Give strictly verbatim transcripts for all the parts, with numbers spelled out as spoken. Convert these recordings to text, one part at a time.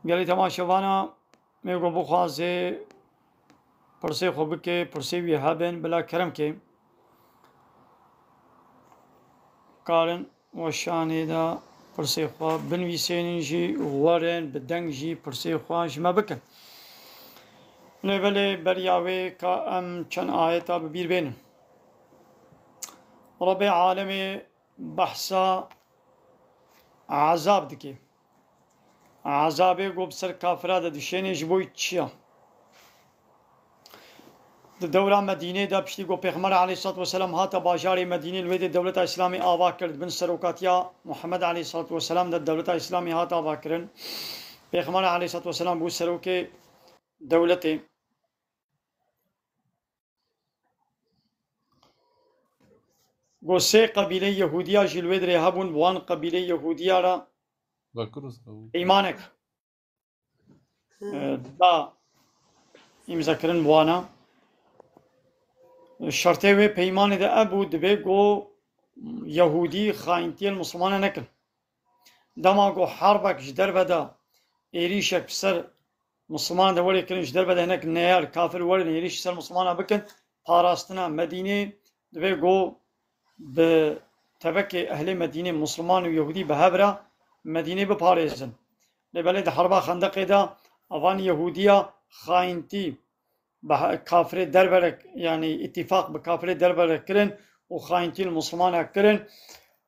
Gelî temaşevana, mê ku bixwaze pirsê xwe bike, pirsê wî hebin, bila kerem ke karin weşanê de pirsê xwe binivîsênin jî, werin bi deng jî pirsê xwe ji me bikin. Lê belê beriya wê ka em çend ayeta bi bîr bênin. Rebê alemê behsa ezab dike. Ezabê ku bi ser kafira de dişênê ji bo çi ya? Di dewra Medînê de piştî ku Pêxember aleyhissalatu vesselam hate bajarê Medînê, li wê de dewleta Îslamê ava kir, di bin serokatiya Muhammed aleyhissalatu vesselam de dewleta Îslamê hate ava kirin. Pêxember aleyhissalatu vesselam bû serokê dewletê. Go sê qebîleyê Yehûdiya jî li wê dirê hebûn, bi wan qebîleyê Yehûdiya re Bakurus, ew. peymanek, e, da îmzekirin bi wana. Şertê wê peymanê de ev bû, dibê go Yehûdî xayintiyê li Mislimana nekin. Dema ku herbek ji derve de êrîşek bi ser Mislimanan de were kirin, ji derve de hinek neyar, kafir werin êrîş ser Mislimana bikin, parastina Medînê, divê ku bi tevekê ehlê Medînê, Misliman û Yehûdî bi hev re Medînê biparêzin. Lê belê di herba Xendeqê de evan Yehûdiya xayintî bi he-, kafirê derverek, yanî îtîfaq bi kafirê derverek kirin û xayintî li Mislimana kirin.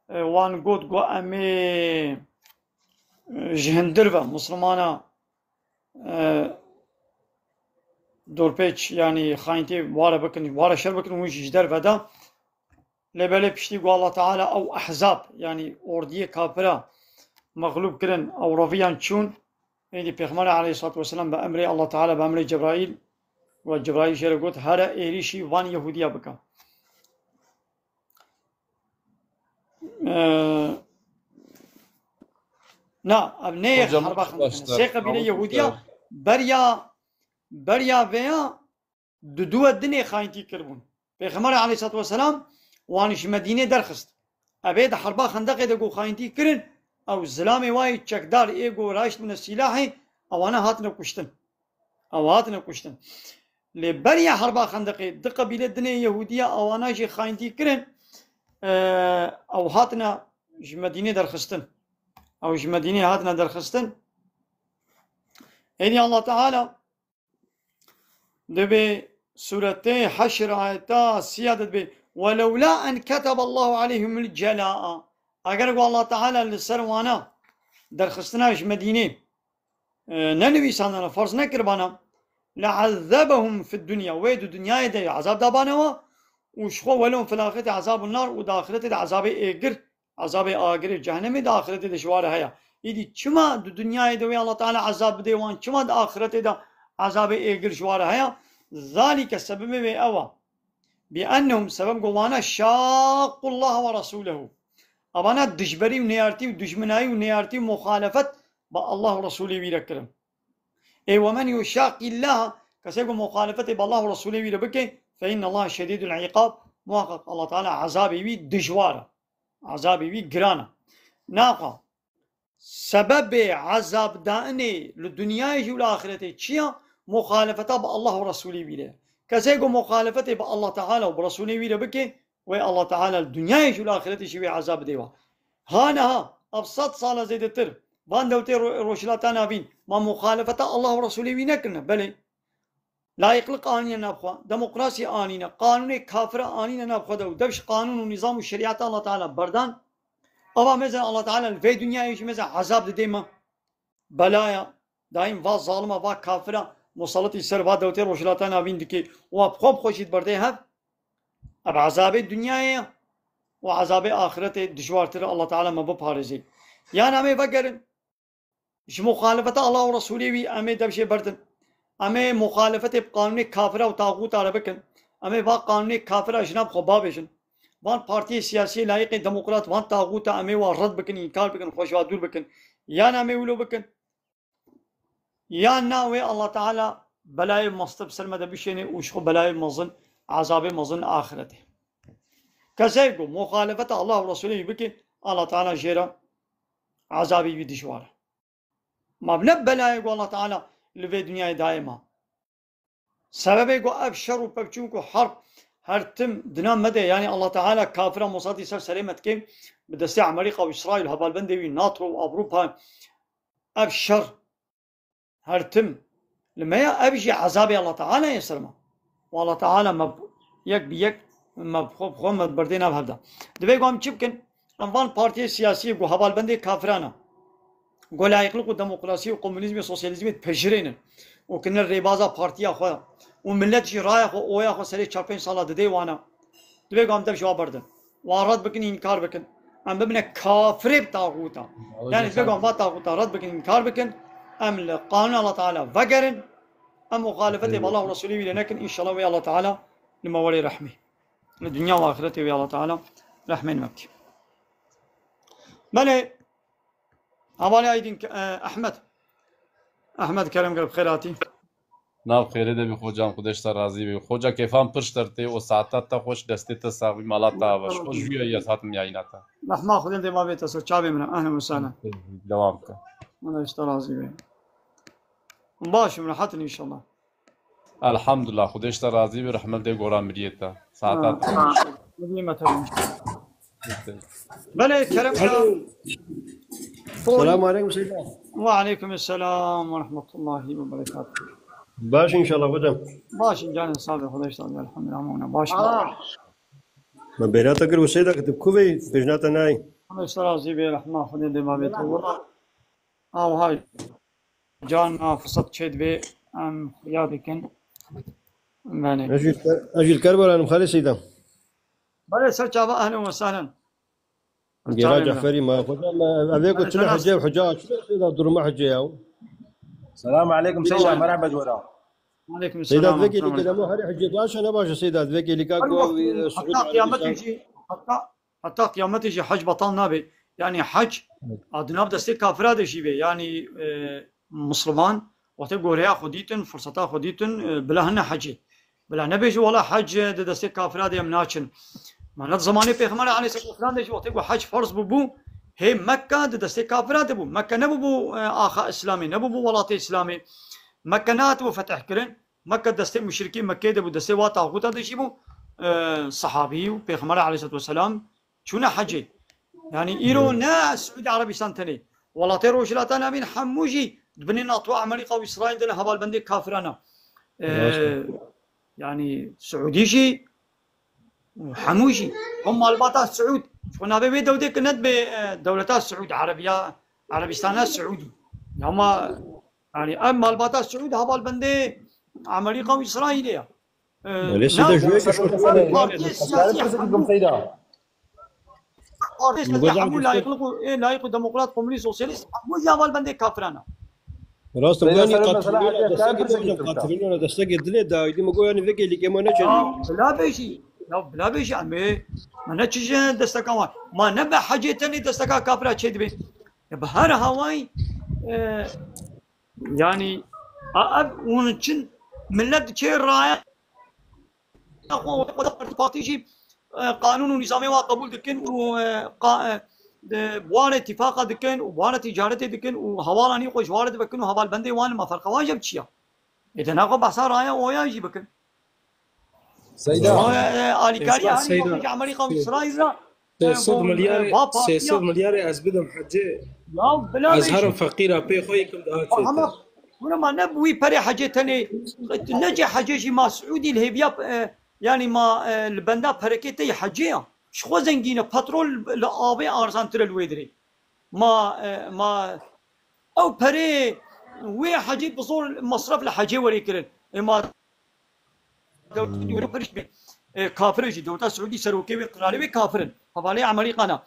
E, wan got, got, "Em ê, e, ji hindir ve Mislimana, e, dorpêç, yanî xayintî ware bikin, ware şer bikin, hûn jî ji derve de." Lê belê piştî ku Allah Teala ew ehzab, yanî ordiyê kafira mexlûb kirin, ew reviyan çûn, êdî Pêxember aleyhissalatu vesselam bi emrê Allah Teala, bi emrê Cebraîl, we Cebraîl jê re got, "Here êrîşî van Yehûdiya bike." Ee, na, ev neyê Hocam, herba xindikine. Sê qebîle Yehûdiya beriya, beriya vêya di duwe dinê xayintî kiribûn. Pêxember aleyhissalatu vesselam wan ji Medînê derxist. Evê di herba Xendeqê de ku xayintî kirin, ew zilamê wayê çekdar ê ku raştbûne sîlahê, ewana hatine kuştin. Ew hatine kuştin. Lê beriya herba Xendeqê du qebîle dinê Yehûdiya ewana jî xayintî kirin, e, ew hatine ji Medînê derxistin. Ew ji Medînê hatine derxistin. Êdî Allah Teala Dibê sûretê Heşr ayeta sîya de dibê, "Welewla en ketebe Allahu aleyhimul celaa." Eger ku Allah Teala li ser wana derxistina ji Medînê, e, nenivîsandana, ferz nekiribana, "le'ezzebehum fid dunya." Wê di dinyayê de ezab dabane wa û ji xwe welehum fil axireti ezabun nar û di axiretê de ezabê êgir Ezabê agirê cehenemê di axiretê de ji wa re heye. Îdî çima di dinyayê de wê Allah Teala ezab bidê wan, çima di axiretê de ezabê êgir ji wa re heye? Zalike, sebebê wê ew e. Bi ennehum, sebeb ku wana şaqqullaha ve rasûlehu. Evana dijberî û nêyartî û dijminayî û nêyartî û muxalefet bi Allah û Resûlê wî re kirin. Ê we men yuşaqillaha, kesê ku muxalefetê bi Allah û Resûlê wî re bike, fe innallaha şedîdul îqab, muhaqqeq Allah Teala ezabê wî dijwar e. Ezabê wî giran e. Naxa, sebebê ezabdanê li dinyayê jî û li axiretê çi ya? Muxalefeta bi Allah û Resûlê wî re. Kesê ku muxalefetê bi Allah Teala û bi Resûlê wî re bike, wê Allah Teala li dinyayê jî û li axiretê jî wê ezab bidê wa. Ha niha, ev sed sala zêdetir, van dewtê ro-, Rojhilata Navîn, ma muxalefeta Allah û Resûlê wî nekirine? Belê. Layîqlik anîne nav xwe, demokrasî anîne, qanûnê kafira anîne nav xwe de û dev ji qanûn û nîzam û şerîeta Allah Teala berdan. Ava mêze Allah Teala li vê dinyayê jî mêze ezab didê me. Belaya daîm va zalima, va kafira musalitî ser va dewtê Rojhilata Navîn dike û bi xwe bi xwe jî diberdê hev. Ev ezabê dinyayê ye û ezabê axiretê dijwartir e, Allah Teala me biparêzê. Yan em ê vegerin, ji muxalefeta Allah û Resûlê wî em ê dev jê berdin. Em ê muxalefetê bi qanûnê kafira û taxûta re bikin. Em ê va qanûnê kafira ji nav xwe bavêjin. Van partiyê siyasiyê layîqê demokrat, van taxûta em ê wa red bikin, înkar bikin, xwe ji wa dûr bikin. Yan em ê wilo bikin, yan na wê Allah Teala belayê mestir bi ser me de bişêne û ji xwe belayê mezin, ezabê mezin axiretê. Kesê ku muxalefeta Allah û Resûlê wî bike, Allah Teala jê re ezabê wî dijwar e. Ma ne belayê ku Allah Teala li vê dinyayê dayê ma. Sebebê ku ev şer û pevçûn ku herb her tim dina me de, yanî Allah Teala kafira mosatî ser serê me dike, bi destê Amerîka û Îsraîl, hevalbendê wî NATO û Ewropa, ev şer her tim li me ya, ev jî ezabê Allah Teala ye ser me. Û Allah Teala me yek bi yek me bi xwe, bi xwe me berdê nav hevda. Divê ku em çi bikin? Em van partiyê siyasiyê ku hevalbendê kafiran e, ku layîqlik û demokrasî û komunîzmê, sosyalîzmê dipejirênin û kirine rêbaza partiya xwe û millet jî raya xwe, oya xwe serê çar pênc sala didê wana. Divê ku em dev ji wa berdin. Wan red bikin, înkar bikin. Em bibine kafirê bi taxûta. Yanî divê ku em va taxûta red bikin, înkar bikin. Em li qanûna Allah Teala vegerin. Em muxalefetê bi Allah û Resûlê wî lê nekin. Înşallah wê Allah Teala li me werê rehmê. Li dinya û axiretê wê Allah Teala rehmê li me bike. Belê, hevalê Aydin, e, Ehmed. Ehmed Kerem, gel bi xêr hatî. Nav xêrê de bî xocan, Xwedê ji te razî bî. Xoca kêfan pir ji te re tê û saeta te xweş, destê te sax bî, mala te ava. Ji xwe jûya ye hatim yayîna te. Rehma Xwedê dê ma bê te ser çavê min e. Ehlen we sehlen. Dewam bike. Xwedê ji te razî bê. Baş im, rehet in înşallah. Elhamdulillah, Xwedê ji te razî bî, rehmet dê gora miriyê te. Saeta te. Xwedê me te. Belê, Kerem Alo. Selamun aleyküm Seyda. Ve aleyküm selam ve rahmetullahi ve berekatuhu. Baş inşallah hocam. Baş in, canın sağ be, Xwedê ji te razî, elhamdülillah, hemûna baş in. Aa. Me bêhna te kir û Seyda, tu bi ku vê pêjna te nayî? Xwedê ji te razî be, rehma Xwedê dê ma bê te. Wela, awha can a firsat çê dibe, em xuya dikin. Belê. Ez jî li Ker-, ez jî li Kerbalan im, xalê Seyda. Belê, ser çava, ehlen we sehlen. Gêra Çavê min. Ceferî ma, xweda me, ev ê ku Belê, çi ne sen hece, hece, çi ne Seyda, duruma hece ya. Selamun aleyküm Seyda, merhaba ji we re. Aleyküm Seyda, selam, divê selamun gelî aleyküm. Dema herî hecê baş e, ne baş e Seyda, divê gelî ka Her ku wextî, ew, e, Suud heta qiyametê Arabistan. Jî, heta, heta qiyametê jî hec betal nabe. Yanî hec Evet. a di nav destê kafira de jî be. Yanî, e, Misliman wextê goreya xwe dîtin, firseta xwe dîtin, e, bila hine hecê. Bila nebêje, wela hec di destê kafira de em naçin. Mana di zemanê Pêxemberê aleyhisselatu vesselam de jî wextê ku hec ferz bûbû, hê Mekka di destê kafira de bû. Mekka nebûbû, e, axa Îslamê, nebûbû welatê Îslamê. Mekka nehatibû fetih kirin. Mekke destê muşrikî Mekkeyê de bû, destê wa taxûta de jî bû. E, sahabî û Pêxember aleyhisselatu vesselam çûne hecê. Yanî îro Evet. ne Siûdî Erebistan tenê. Welatê Rojhilata Navîn hemû jî di binê NATO, Amerîka û Îsraîl de ne hevalbendê kafiran e. E, Rast e. yanî Siûdî jî û hemû jî. Ew malbata Siûd. Ji xwe navê wê dewdê ki nedibe, e, dewleta Siûd, Erebiya, Erebistana Siûdî. Ama Yanî ev malbata Siûd hevalbendê Amerîka û Îsraîlê ye. Ee, Lê Seyda, ji wê ke şûr Partiyê siyasî hemû, partiyê siyasî hemû layîqlik û, ê, layîq û demokrat, komûnîst, sosyalîst, hemû jî hevalbendê kafiran e. Rast e, Seyda, yanî Seyda, mesela, katilîna hediye destekê sen de hocam, katilîna destekê dilê dayî. Dî me got, yanî vê gelî ke me neçe. Ya, bila bêjî. Ya, bila bêjî, em ê, me ne çi ji desteka wan. Ma ne bi hecê tenê desteka kafira çêdibe. Ya, bi her hawayî, e, Yanî, a, ev hûn çin millet diçe raya xwe, xwe partî jî, e, qanûn û nîzamê wa qebûl dikin û, e, qa-, e, de, bi wan re tîfaqa dikin û bi wan re tîcaretê dikin û hewalanî xwe ji wan re divekin û hevalbendê wan in, ma ferqa wan ji ev çi ya? Ê de naxwe behsa raya oya jî bikin. Seyda. Aa, e, alîkariya Esma, herî Seyda. Yokê ji Amerîka û Sê-, Îsraîl re, e, sê sed bu, e, milyarê, va partiya. Sê sed milyarê ez bidim hecê. Ya, bila Ez bêjî. Herim feqîra pê xwe yêkim daha çêtir. Ama, hûn ma ne bi wî perê hecê tenê, ne cê hecê jî ma Siûdî li hêviya, e, yanî ma, e, li benda perekê te yê hecê ya. Ji xwe zengîn e, petrol li avê arzantir e li wê dirê. Ma, e, ma ew perê wê hecê bi zor mesref li hecê werê kirin. Ê ma dewletê Ewropa pir jî, e, kafir in jî. Dewleta Siûdî serokê wê, qiralê wê kafir in. Hevalê Amerîkan e.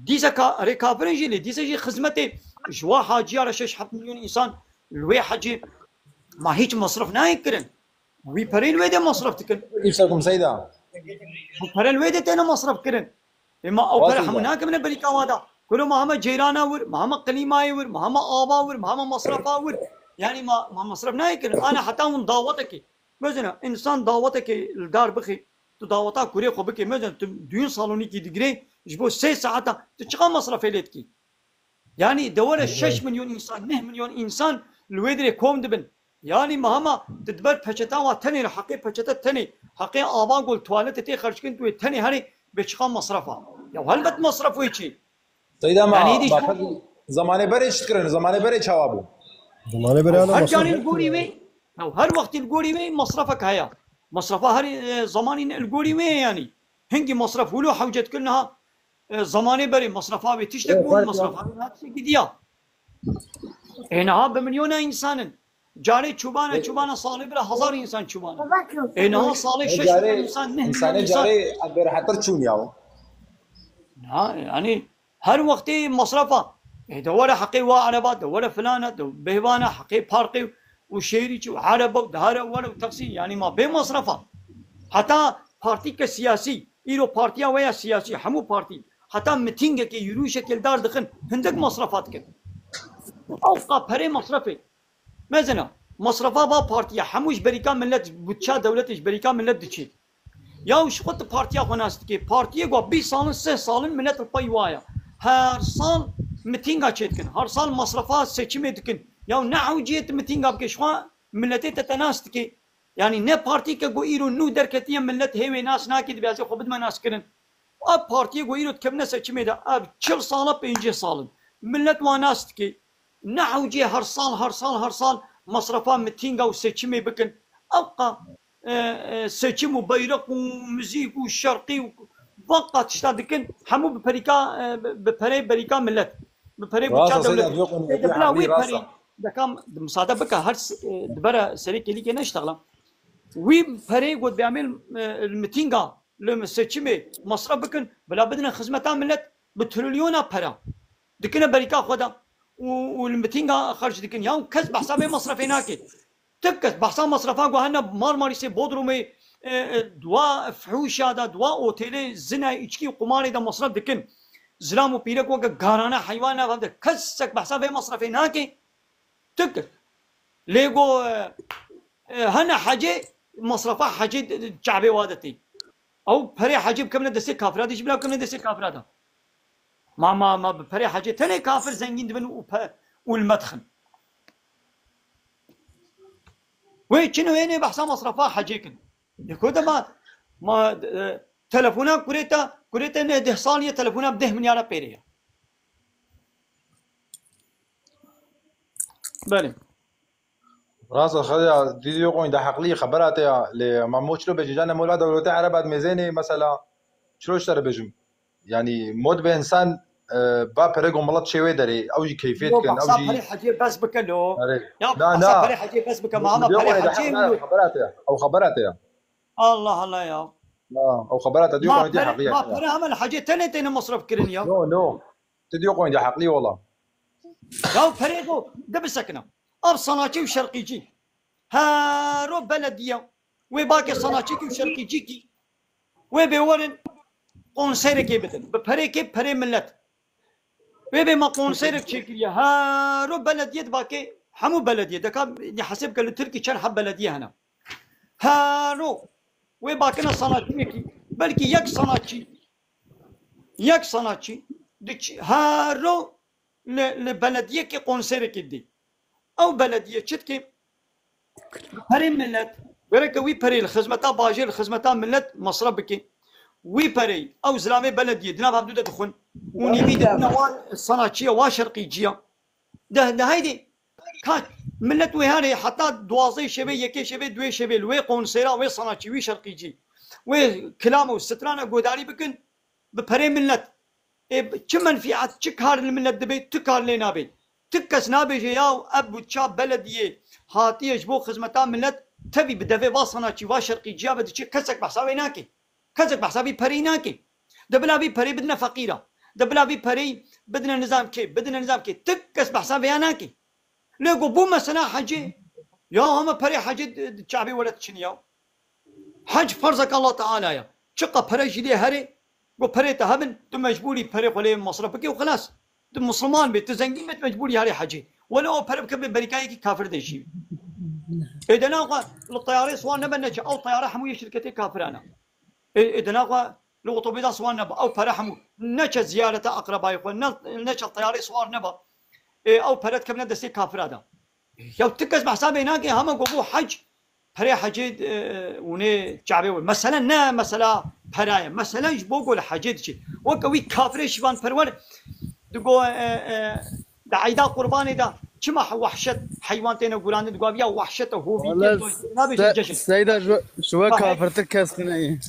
Dîsa ka-, erê kafir in jî lê dîsa jî xizmetê ji wa haciya re şeş heft milyon însan li wê hecê ma hîç mesref nayên kirin. Wî perên wê de masraf dikin. Îşekum Seyda. Bu pere li wê de têne masraf kirin. Ê ma ew pere Wazim hemû be. Nakevine berîka wa da. Kulo ma heme ceyrana wir, ma heme klîmayê wir, ma heme ava wir, ma heme masrafa wir. Yanî ma, ma masraf nayê kirin. Ana heta hûn dawetekê. Mezina, însan dawetekê li dar bixê. Tu daweta kurê xwe bikê. Mezina, tu duyun salonîkî digirê. Ji bo sê saeta. Tu çiqa masrafê lê dikî? Yanî de were şeş milyon însan, neh milyon însan li wê dirê kom dibin. Yanî mehema tu di ber peçeta wa tenê, li heqê peçete tenê, heqê ava ku li tuwaletê tê xerc kirin, tu wê tenê herê bê çiqa mesrefa. Ya helbet mesref wê çi? Seyda ma, Yanî hêdî ma ji pek zemanê berê çi dikirin? Zemanê berê çawa bû? Zemanê berê ana Her mesref carî li yok. gorî wê, ya her wextî li gorî wê mesrefek heye. Mesrefa her, e, zemanî ne li gorî wê ye yanî. Hingî mesref wilo hewce dikir niha, e, zemanê berê mesrefa wê tiştek Evet, bû, fark mesrefa yok. wê niha tiştekî diya. Ê niha bi milyona însan in. Carê çûbane, çûbane salê bira hezar însan çûbane. Ê niha salê E şeş carê, milyon însan, neh milyon însanê însan. carê berhetir çûn ya. Ha, yani her wextê masrafa. E, de were heqê wa ereba, de were filana, de bêhvana, heqê parqê û şêrî çi û ereba, de here were û taksî, yani ma bê masrafa. Heta partîke siyasî, îro partiya we ya siyasî, hemû partî, heta mitingekê, yürüyüşekê li dar dixin, hindik masrafa dikin. Ewqa perê masrafê. Mezina, masrafa va partiya, hemû ji berîka millet, butça dewletê ji berîka millet diçê. Ya ji xwe tu partiya xwe nas dikê. Partiyê ku bîst salin, sih salin millet li pey wa ye. Her sal mitînga çêdikin. Her sal masrafa seçimê dikin. Ya ne ewciyê tu mitînga bike ji xwe milletê te te nas dikê. Yanî ne partîke ku îro nû derketiye millet hê wê nas nake, dibê ez ê xwe bidime naskirin. Ev partiyê ku îro dikevine seçimê de, ev çil sal e, pêncî sal in. Millet wan nas dike. Ne ewcê her sal, her sal, her sal masrafa mitînga û seçimê bikin. Ewqa, e, e, seçim û beyreq û muzîk û şerqî û veqa tişta dikin, hemû bi perîka, e, bi, bi perê berîka millet. Bi perê Rast butça e, Seyda, dewletê. yok, onu Ê, de yapıyor, bila Habibi, wî rast perî, e. dekam, di misade bike, her s-, e, di bere serê kêlîkê neştexla. Wî perê got bê em ê, e, li mitînga, li seçimê masraf bikin, bila bidine xizmeta millet bi trilyona pera. Dikine berîka xwe de û, û li mitînga xerc dikin. Ya kes behsa vê masrafê nake. Ti kes behsa masrafa ku hene Marmarîsê, Bodrumê, e, e, dua fihûşa de, dua otêlê zina, îçkî û qumarê de masraf dikin. Zilam û pîrek weke garane heywan nav de. Kesek behsa vê masrafê nake. Tik. Lê go, e, e, hene hecê, masrafa hecê çavê wa de tê. Ew perê hecê bikevine destê kafira de, jî bila bikevine destê kafira de. Ma, ma, ma bi perê hecê tenê kafir zengîn dibin û pe-, û li me dixin. Wê çin wê nê behsa masrafa hecê kin. Yeko de ma, ma, e, telefona kurê te, kurê te ne deh sal ye telefona bi deh milyara pêrê ye. Belê. Rast e, xeya, dîdî yo qoyîn de heqlî xebera te ya, lê ma mo çilo bêjî, canê mo la dewletê Ereba dimêzênê, mesela, çilo ji te re bêjim. Yanî, mo dibê însan, e, ba pere go milet çê wê derê, ew jî keyfê Yo, dikin, ew behsa jî perê hecê bes bike lo. Erê. Ya, Na, behsa na. perê hecê bes bike, ma ama Yo, perê yo, hecê xebera, lo. xebera te ya. Ew xebera te ya. Allah Allah ya. Ya, ew xebera te diyo Ma qoyîn te pere, heqlî ya. ma pere hemen hecê tenê têne masraf kirin ya. No, no. Ti diyo qoyîn te heqlî wala. Ya perê go, de bisekine. Ev sanatçî û şerqîcî. Hero belediye. Wê bake sanatçîkî û şerqîcîkî. Wê bê werin konserekê bidin. Bi perêkê, perê millet. Wê bê me konserek çêkiriye. Hero belediye dibake, hemû belediye. Deka hesêb ke li Tirkî çend heb belediye hene. Hero. Wê bakine sanatçiyekî. Belkî yek sanatçî. Yek sanatçî. Diçî. Hero li, li belediyekê konserekê dê. Ew belediye çi dike? Perê millet, gereke wî perê li xizmeta bajêr, li xizmeta millet masraf bike. Wî perê, ew zilamê belediyê di nav hevdû de dixwin. Û nîvî didine wan sanatçiya, wan şerqîciya. De, de heydê, ka millet wê herê heta duwazdehê şevê, yekê şevê, duê şevê li wê konsera, wê sanatçî, wî şerqîcî, wê kilam û strana godarî bikin. Bi perê millet. Ê, çi menfîet, çi kar li millet dibe, tu kar lê nabê. Tu kes nabêje ya ev butça belediyê hatiye ji bo xizmeta millet, tevî bi devê va sanatçî, va şerqîciya ve diçe, kesek behsa wê nake. Kesek behsa vî perê nake. De bila vî perê bidine feqîra. De bila vî perê bidine nizam kê, bidine nizam kê. Tu kes behsa vêya nake. Lê ku bû mesela hecê, ya hema perê hecê di, di çavê were diçin ya. Hec ferzek Allah Teala ya. Çiqa pere jî lê herê, ku perê te hebin, tu mecbûrî perê xwe lê masraf bikî û xilas. Tu Musliman bî, tu zengîn bî, tu mecbûrî herê hecê. Wele o pere bikevê berîkayekî kafir de jî. Ê dena xwe li teyarê siwan nebe neçe. Ew teyare hemû yê şirketê kafiran e. Ê, ê dena xwe li otobêda siwan nebe. Ew pere hemû. Neçe ziyareta akrabayê xwe, ne, neçe teyarê siwar neba. Ê, ew pere dikevne destê kafira de. Ya tu kes behsa vê nake, hema ku bû hec, perê hecê, e, hûnê çavê we. Mesele ne mesela pera ye. Mesele ji bo ku li hecê diçî. Weke wî kafirê şivan perwer digo, e, e, di eyda qurbanê de çima he-, wehşet heywan têne gurandin, digo ya wehşet e, hovî tê, Wala doyê nabêje se-, ceşn. Seyda ji, ji we Ha, he- kafirtir kes tune ye.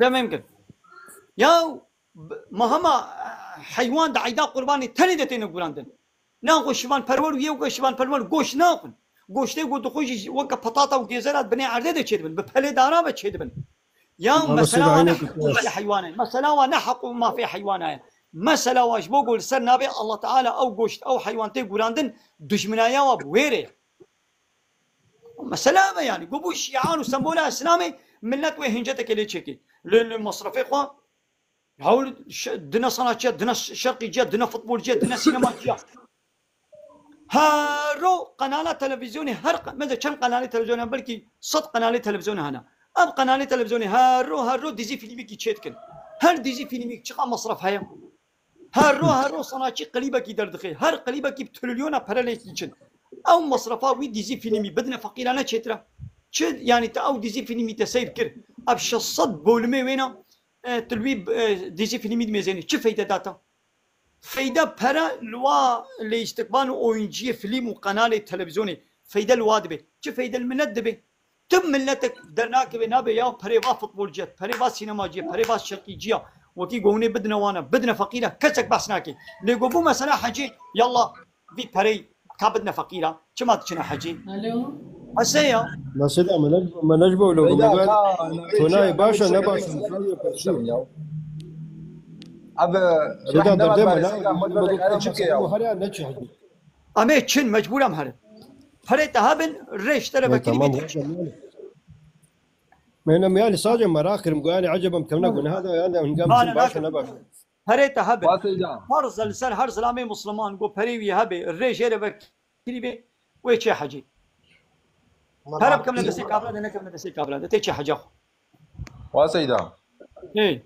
Demêm kir. Ya b-, ma hema, e, heywan di eyda qurbanê tenê de têne gurandin. Naxwe şivan perwer û yê weke şivan perwer goşt naxwin. Goştê ku dixwe jî weke petata û gêzera di binê erdê de çêdibin, bi pelê dara ve çêdibin. Ya Ama mesela wa ne mesela heqû mafê heywana ye. Mesela wa ne heqû mafê heywana ye. Mesela wa ji bo ku li ser navê Allah Teala ew goşt, ew heywan tê gurandin, dijminaya wa bi wêrê ye. Mesela ve yani, ku bû şian û sembola Îslamê, millet wê hinceteke lê çêkê. Li, li masrafê xwe, Hewl şe-, dine sanatçiya, dine ş-, şerqîciya, dine futbolciya, dine sînemacîya. Her ro qenala televîzyonê, her qe-, mesela çend qenalê televîzyonê, belkî sed qenalê televîzyonê hene. Ev qenalê televîzyonê her ro, her ro dizî fîlmekî çêdikin. Her dizî fîlmîk çiqa masraf heye? Her ro, her ro sanatçî klîbekî derdixe. Her klîbekî bi trilyona pere lê diçin. Ew masrafa wî dizî fîlmî bidine feqîra ne çêtir e? Çi, yanî te ew dizî fîlmî te seyr kir? Ev şeş sed bolumê wêna, e, tu li wî, e, dizî fîlmî dimêzênî. Çi feyde data? Feyde pere li wa lêîstikvan û oyunciyê fîlm û qenalê televîzyonê feyde li wa dibe. Çi feyde li milet dibe? Tim miletek dernakeve nabe ya perê va futbolciye, perê va sînemacîye, perê va şerqîciya. Wekî gonê bidine wana, bidine feqîra, kesek behs nake. Lê go bû mesela hecê, yallah vî perey ka bidine feqîra. Çima diçine hecê? Alo. Hese ya. Mesela me ne, me ne ji bo lo Beyda, me ka, çonayê baş e, ne baş e? Abi, Seyda derdê me ne, me go ka çi ke ya? Her ya ne çi hecê? Em ê çin, mecbûr em herin. Perê te hebin, rê ji te re vekirî bê. Meyna me yani sadece merak kirim, go yani acaba em kevna guneha da yani hingam çin baş e, ne baş e? Perê te hebin. Farz e li ser her zilamê Musliman, go perê wî hebe, rê jê re vekirî bê, wê çê hecî. Pere bikevne destê kafira de, nekevne destê kafira de, tê çê heca xwe. Wa Seyda. Hey.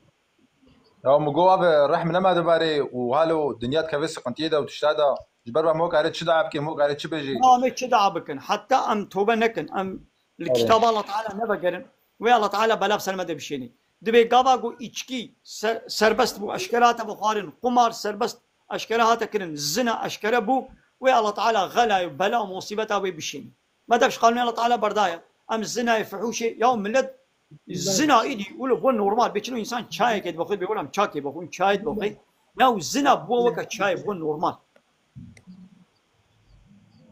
Ya min got, abi, rehm nema dibarê û halo dinya dikeve siqintiyê de û tişta de. Ji ber ve mokare çi dua bike, mokare çi bêjî? Ya me çi dua bikin? Heta em tobe nekin, em li kitaba Allah Teala nevegerin. Wê Allah Teala bela bi ser me de bişênî. Dibê gava ku îçkî ser-, serbest bû, eşkere hate bixwarin, qumar serbest eşkere hate kirin, zina eşkere bû, wê Allah Teala xelayê û bela û musîbeta wê bişênî. Me dev ji qanûnê Allah Teala berdaye. Em zinayê, fihûşê, ya millet zina îdî, wilo bû normal. Bê çilo însan çayekê dibixwe, bê wilo em çakê bixwin, çayê dibixwe. Ya zina bû weke çayê, bû normal.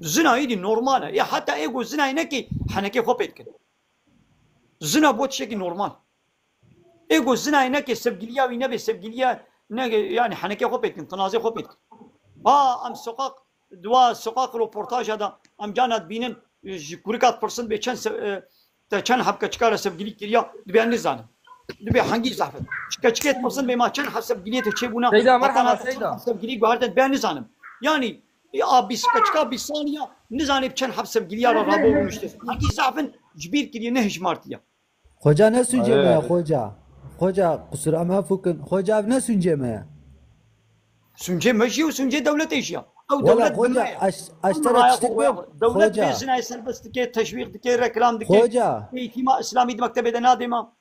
Zina îdî normal e. Ya heta ê ku zinayê nekê, henekê xwe pê dikin. Zina bû tiştekî normal. Ê ku zinayê neke, sevgiliya wî nebe, sevgiliya neke, yani heneke xwe pê dikin, tinazê xwe pê dikin. Ha, em sokak, dua sokak roportaja da, em cana dibînin, ji kurika dipirsin bê çend se-, e, te çend heb keçika re sevgilî kiriya, dibê nizanim. Dibê hengî zehf e. Ji keçikê dipirsin bê ma çend heb sevgiliyê te çêbûna, Seyda, merhaba, heta te çend Seyda. Heb sevgilî guherte, dibê nizanim. Yani, e, a bîst keçika bîst saliya, nizanê bi çend heb sevgiliya re rabû û nuşte. Hengî zehf in, ji bîr kiriye, nehişmartiye. Xoca ne sûncê me ye, xoca. Xoca, qusura me fûkin. Xoca, ev ne sûncê me ye. Sûncê me jî û sûncê dewletê jî ya. Ew dewlet xoca, ez, ez te re tiştek bêm. Dewlet bê zinayê serbest dike, teşwîq dike, reklam dike. Xoca. Eğitîma Îslamî di mektebê de nadê ma.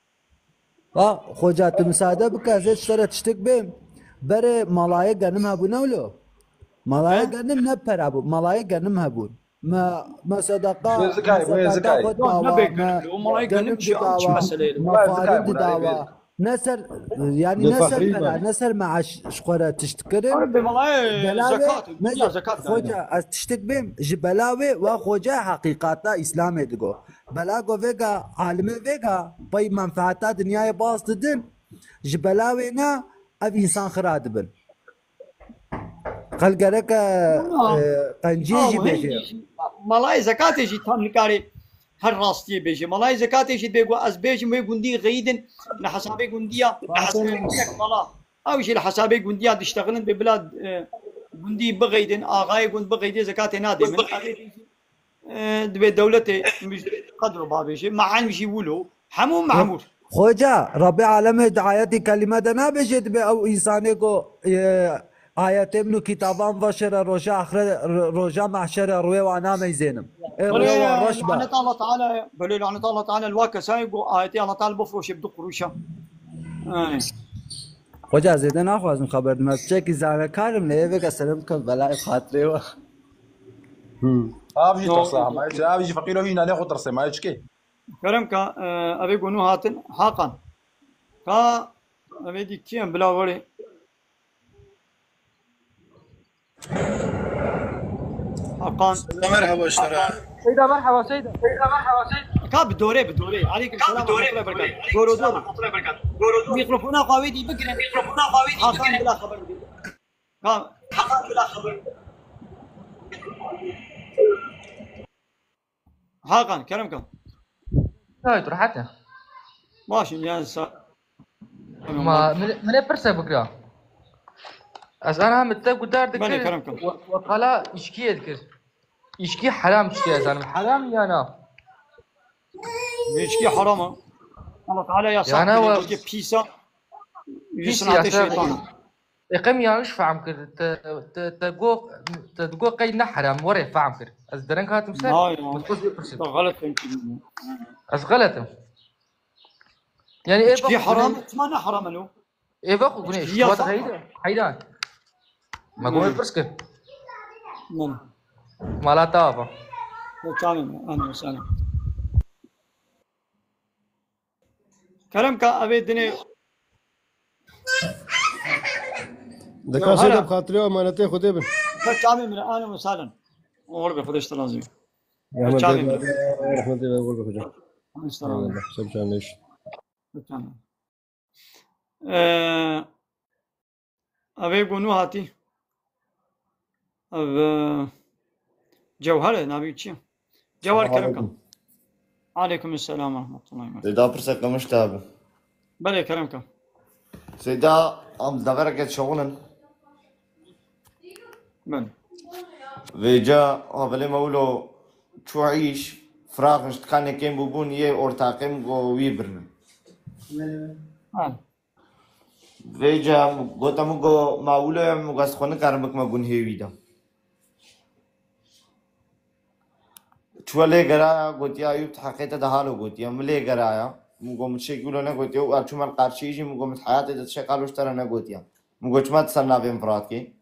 Va, xoca, tu misade bike, ez ê ji te re tiştek bêm. Berê malayê genim hebû ne wilo? Malayê genim ne pera bû, malayê genim hebûn. Me, me sedeqa, me sedeqa xwe dawa, me genim didawa, me farin didawa. Ne ser, yani ne ser pera, ne ser meaş ji xwe re tişt kirin. Bela wê, ne ser, xoca, ez tiştik bêm, ji bela wê, wa xoca heqîqata Îslamê digo. Bela go vêga, alimê vêga, pey menfeeta dinyayê baz didin, ji bela wê ne, ev însan xira dibin. Qel gereke, e, qenciyê jî bêje. Malayê zekatê jî tam nikarê her rastiyê bêje. Malayê zekatê jî bê ku ez bêjim wê gundî xeyidin li hesabê gundiya, li hesabê gundiyek mala. Ew jî li hesabê gundiya diştexilin bê bila, e, gundî bixeydin, axayê gund bixeydê zekatê nadê min. Ev ê bêjî, e, dibê dewletê qedro babêje. Me'en jî wilo. Hemû memûr. Xoca, Rabbê Alemê di ayetê kelîme de nabêje, dibê ew însanê ku, e, ayetê min û kitaban veşêre roja axre-, ro-, roja mehşere rûyê wan nameyzênim. Ê rûyê wan reş be. Lanet Allah Teala, belê lanet Allah Teala li wa kesayê ku ayetê Allah Teala bifroşe bi du quruşa. Ay. Xoca, zêde naxwazim xeber dime. Piçekî zanekarim lê ê vêga serê bikim belayê xatirê we. Hmm. Av jî tirse, ma, av jî feqîro hîna lê xwe tirse, ma çikê? Kerem ka, e, evê ku nû hatin, Hakan. Ka, evê dî kî em bila werê? Hakan. Seyda, merhaba ji te re. Seyda, merhaba, Seyda. Seyda, merhaba, Seyda. Ka bi dorê, bi dorê. Aleykum selam ve rahmetullahi ve berekatuh. Doro, doro. Mikrofona xwe wê dî bigirin. Mikrofona xwe wê dî bigirin. Hakan bila xeber bidin. Ka. Hakan bila xeber bidin. Hakan, kerem ka. Hay, tu rehet e. Baş in, yani sa-, Ma, min, min ê pirse bikira. Ez ana min te guhdar dikir. Belê, kerem ka. We, we qala îşkiyê dikir. Îşkî heram tiştê ez zanim. Heram ya na? Îşkî heram e. Allah Teala yasak kiriye, we- çünkü pîs e. Pîs, sinatê yasak. Şeytan e. Ê, qey min yanlış fehm kir. Te, te, te got, te digot qey ne heram, werê fehm kir. Ez dereng hatim ser, Hayır, ez xwe zê pirsim. Te xelet fehmkirî. Ez xelet im. Yani, ê, bak, heram, çima ne heram e lo? Ê, bak, güneş, ya, şubat heyda, heyda. Ma got, pirs kir. Mala te ava. Çavê min, ahlan we sehlan. Kerem ka, evê dinê. Dika Seyda, bi xatirê emanetê Xwedê bin. Ka çavê min, ahlan we sehlan. Uğur be, Xwedê ji te razî be. Rehmet Çavê bê, min. Rehmet bê, uğur be, Xwedê. Xwedê ji te razî be. Eyvallah, sen çavê min. Çavê min. Ee, Ev ê ku nû hatî. Ev, e, Cewher e, navê wî çi ye? Cewher, kerem ke. Aleykum selam ve rahmetullahi ve berekatuh. Seyda, pirsek qamiş te bi. Belê, kerem ke. Seyda, em devereke çewin in. Belê. Vêca, hevalê me wilo çû îş, firax in, ji tikanê kêm bûbûn, yê ortaqê min got wî birnin. Ha. Vêca gote min got, ma wilo ye, min got, ez xwe nikarim bikime gunhê wî de. Çûye lê geraya, gotiya, Eyûb, tu heqê te de halo gotiya. Min lê geraya. Min got, min tiştekî wilo negotiye û ev çûme li qarşî jî, min got, min di heyatê de tiştek halo ji te re negotiya. Min got, çima tu ser navê min firat kî?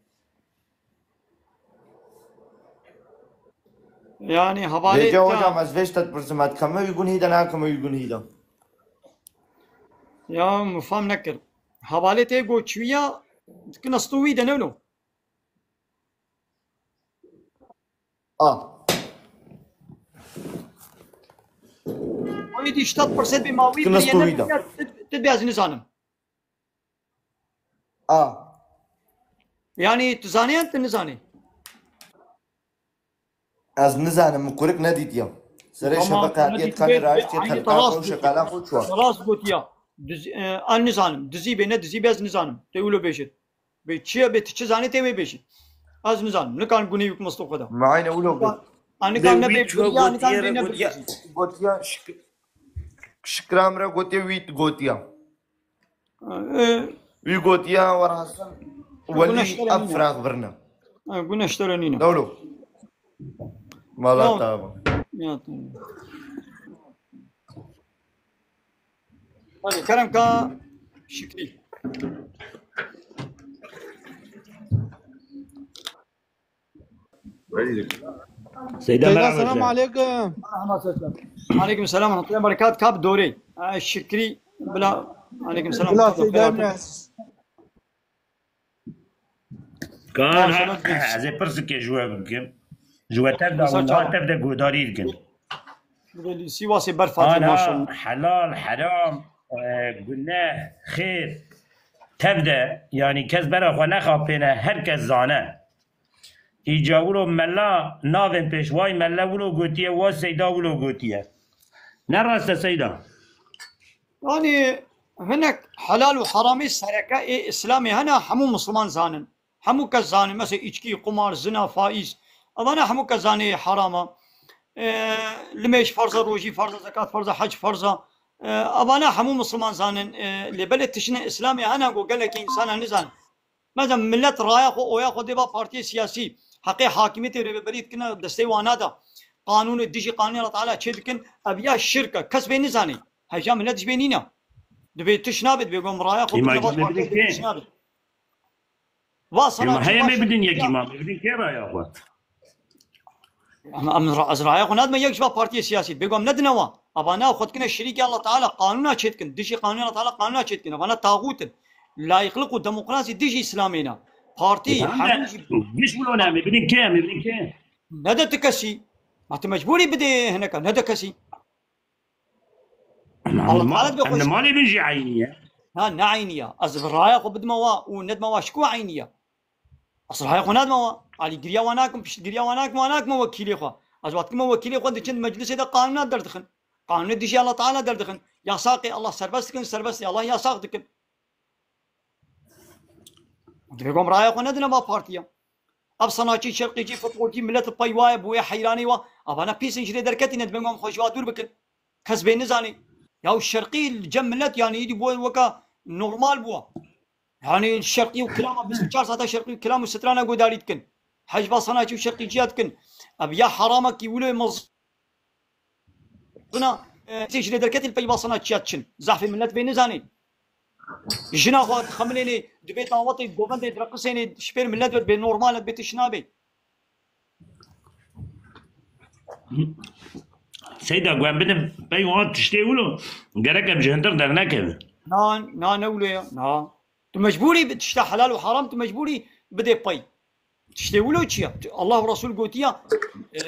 Yani, hevalê Vêca te hocam, ez vê ji te dipirsim, ez dikeme wî gunhî de, nakeme wî gunhî de? Ya, min fam nekir. Hevalê te got çûya, dikin ez tu wî de ne wilo? A. Wî dî ji te dipirse bê ma wî Dikin ez biriye tu wî de. Nebiriye, tu, tu bê ez nizanim. A. Yani, tu zanî yan tu nizanî? Ez nizanim, min kurik nedîtiye. Serê şebeqe hatiye dikanê rayiştiye, xelka xwe û şeqala xwe çûye. Rast gotiya. Diz-, e, an nizanim. Dizî bê, ne dizî bê, ez nizanim. Tê wilo bêjit. Bê çi ye, bê tu çi zanî tê wê bêjit. Ez nizanim. Nikarim gunê wî bikim stû xwe de. Me eyne wilo got. An nikarim ne bê biriya, an nikarim bê ne biriya. Gotiya şik-, şikram re gotiye wî gotiya. Ee, Wî gotiya, werhasil, Welî, ev firax birine. Ee, güneşlere nîne. Dewlo. Mala tava. Ya, tamam. Hadi, kerem ka Şükrü. Seyda, merhaba. Selamun aleyküm. Aleykum selam ve rahmetullahi ve berekatuh. Kap dore. Ee, Şükrü bila. Aleykum selam. Bila Seyda, merhaba. Kan, ha, ez ê pirsikê ji we bikim. Ji we tev de, tev de guhdarî dikin. Sivasê berf hatî, maşallah. Helal, heram, e, guneh, xêr. Tev de, yanî kes bera xwe nexapêne, her kes zane. Îca wilo mela navên pêş, way mela wilo gotiye, wa Seyda wilo gotiye. Ne rast e Seyda? Yanî hinek helal û heramê sereke ê Îslamê hene, hemû Misliman zanin. Hemû kes zanin. Mesela îçkî, qumar, zina, faîz. Evana hemû kes zanê heram e. Ee, limêj ferz e, rojî ferz e, zekat ferz e, hec ferz e. E, evana hemû Misliman zanin, e, lê belê tiştine Îslamê hene ku gelekî însana nizanin. Mesela millet raya xwe, oya xwe dê ba partiyê siyasî, heqê hakimiyetê rêveberî dikine destê wana de. Qanûnê dijî qanûnê Allah Teala çê dikin, ev ya şirk e. Kes vê nizanê. Heja millet ji vê nîne. Dibê tişt nabe, dibê gom raya xwe Îma bidine ba gel partiyê bidin dê kê? Tişt nabe. Va Ema sanatçî heye va me bidin şirk yekî ya. Ma me bidin kê raya xwe? Em, em ra-, ez raya xwe nadime yek ji va partiyê siyasî. Bêgom nedine wa. Ava ne xwe dikine şirîkê Allah Teala qanûna çêdikin. Dijî qanûna Allah Teala qanûna çêdikin. Ava ne taxût in. Layıklık û demokrasî dijî Îslamê ne. Partî, Tamam hemû da jî giş bilo ne, em ê bidin kê, em ê bidin kê? Nede ti kesî. Ma tu mecbûrî bidê hineka, nede kesî. Em Allah Teala dibê xwe em li malê bin jî eynî ye. Na, ne eynî ya. Ez raya xwe bidime wa û nedime wa şiko eynî ya. Ez raya xwe nadime wa. Alî giriya wa nakim, pişt giriya wa nakim, wa nakime wekîlê xwe. Ez wextkime wekîlê xwe diçin meclisê de qanûna derdixin. Qanûnê dijî Allah Teala derdixin. Yasaqê Allah serbest dikin, serbestê Allah yasaq dikin. Dibê gom raya xwe nedine va partiya. Ev sanatçî, şerqîcî, futbolcî, millet li pey wa ye, bûye heyranê wa. Avana pîs in ji lê derketîne, dibê gom xwe ji wa dûr bikin. Kes bê nizanî. Ya şerqî li cem millet, yanî, îdî bû weka normal bû. Yanî şerqî û kilama bîst û çar saeta şerqî û kilam û strana godarî dikin. Hej va sanatçî û şerqîciya dikin. Ev ya heramekî wilo mez-, Buna, e, tê ji lê derketî li pey va sanatçiya diçin. Zehfê millet vê nizanê. Jina xwe dixemilênê, dibê dawetê govendê direqisênê, ji pêr millet ve dibê normal e, dibê tişt nabê. Seyda, ku em bidin pey wan tiştê wilo, gerek em ji hundir dernekevin. Na, na, ne wilo ya, na. Tu mecbûrî bi tişta helal û haram, tu mecbûrî bidê pey. Tiştê wilo çi ya? Tu, Allah û Resul gotiya, e,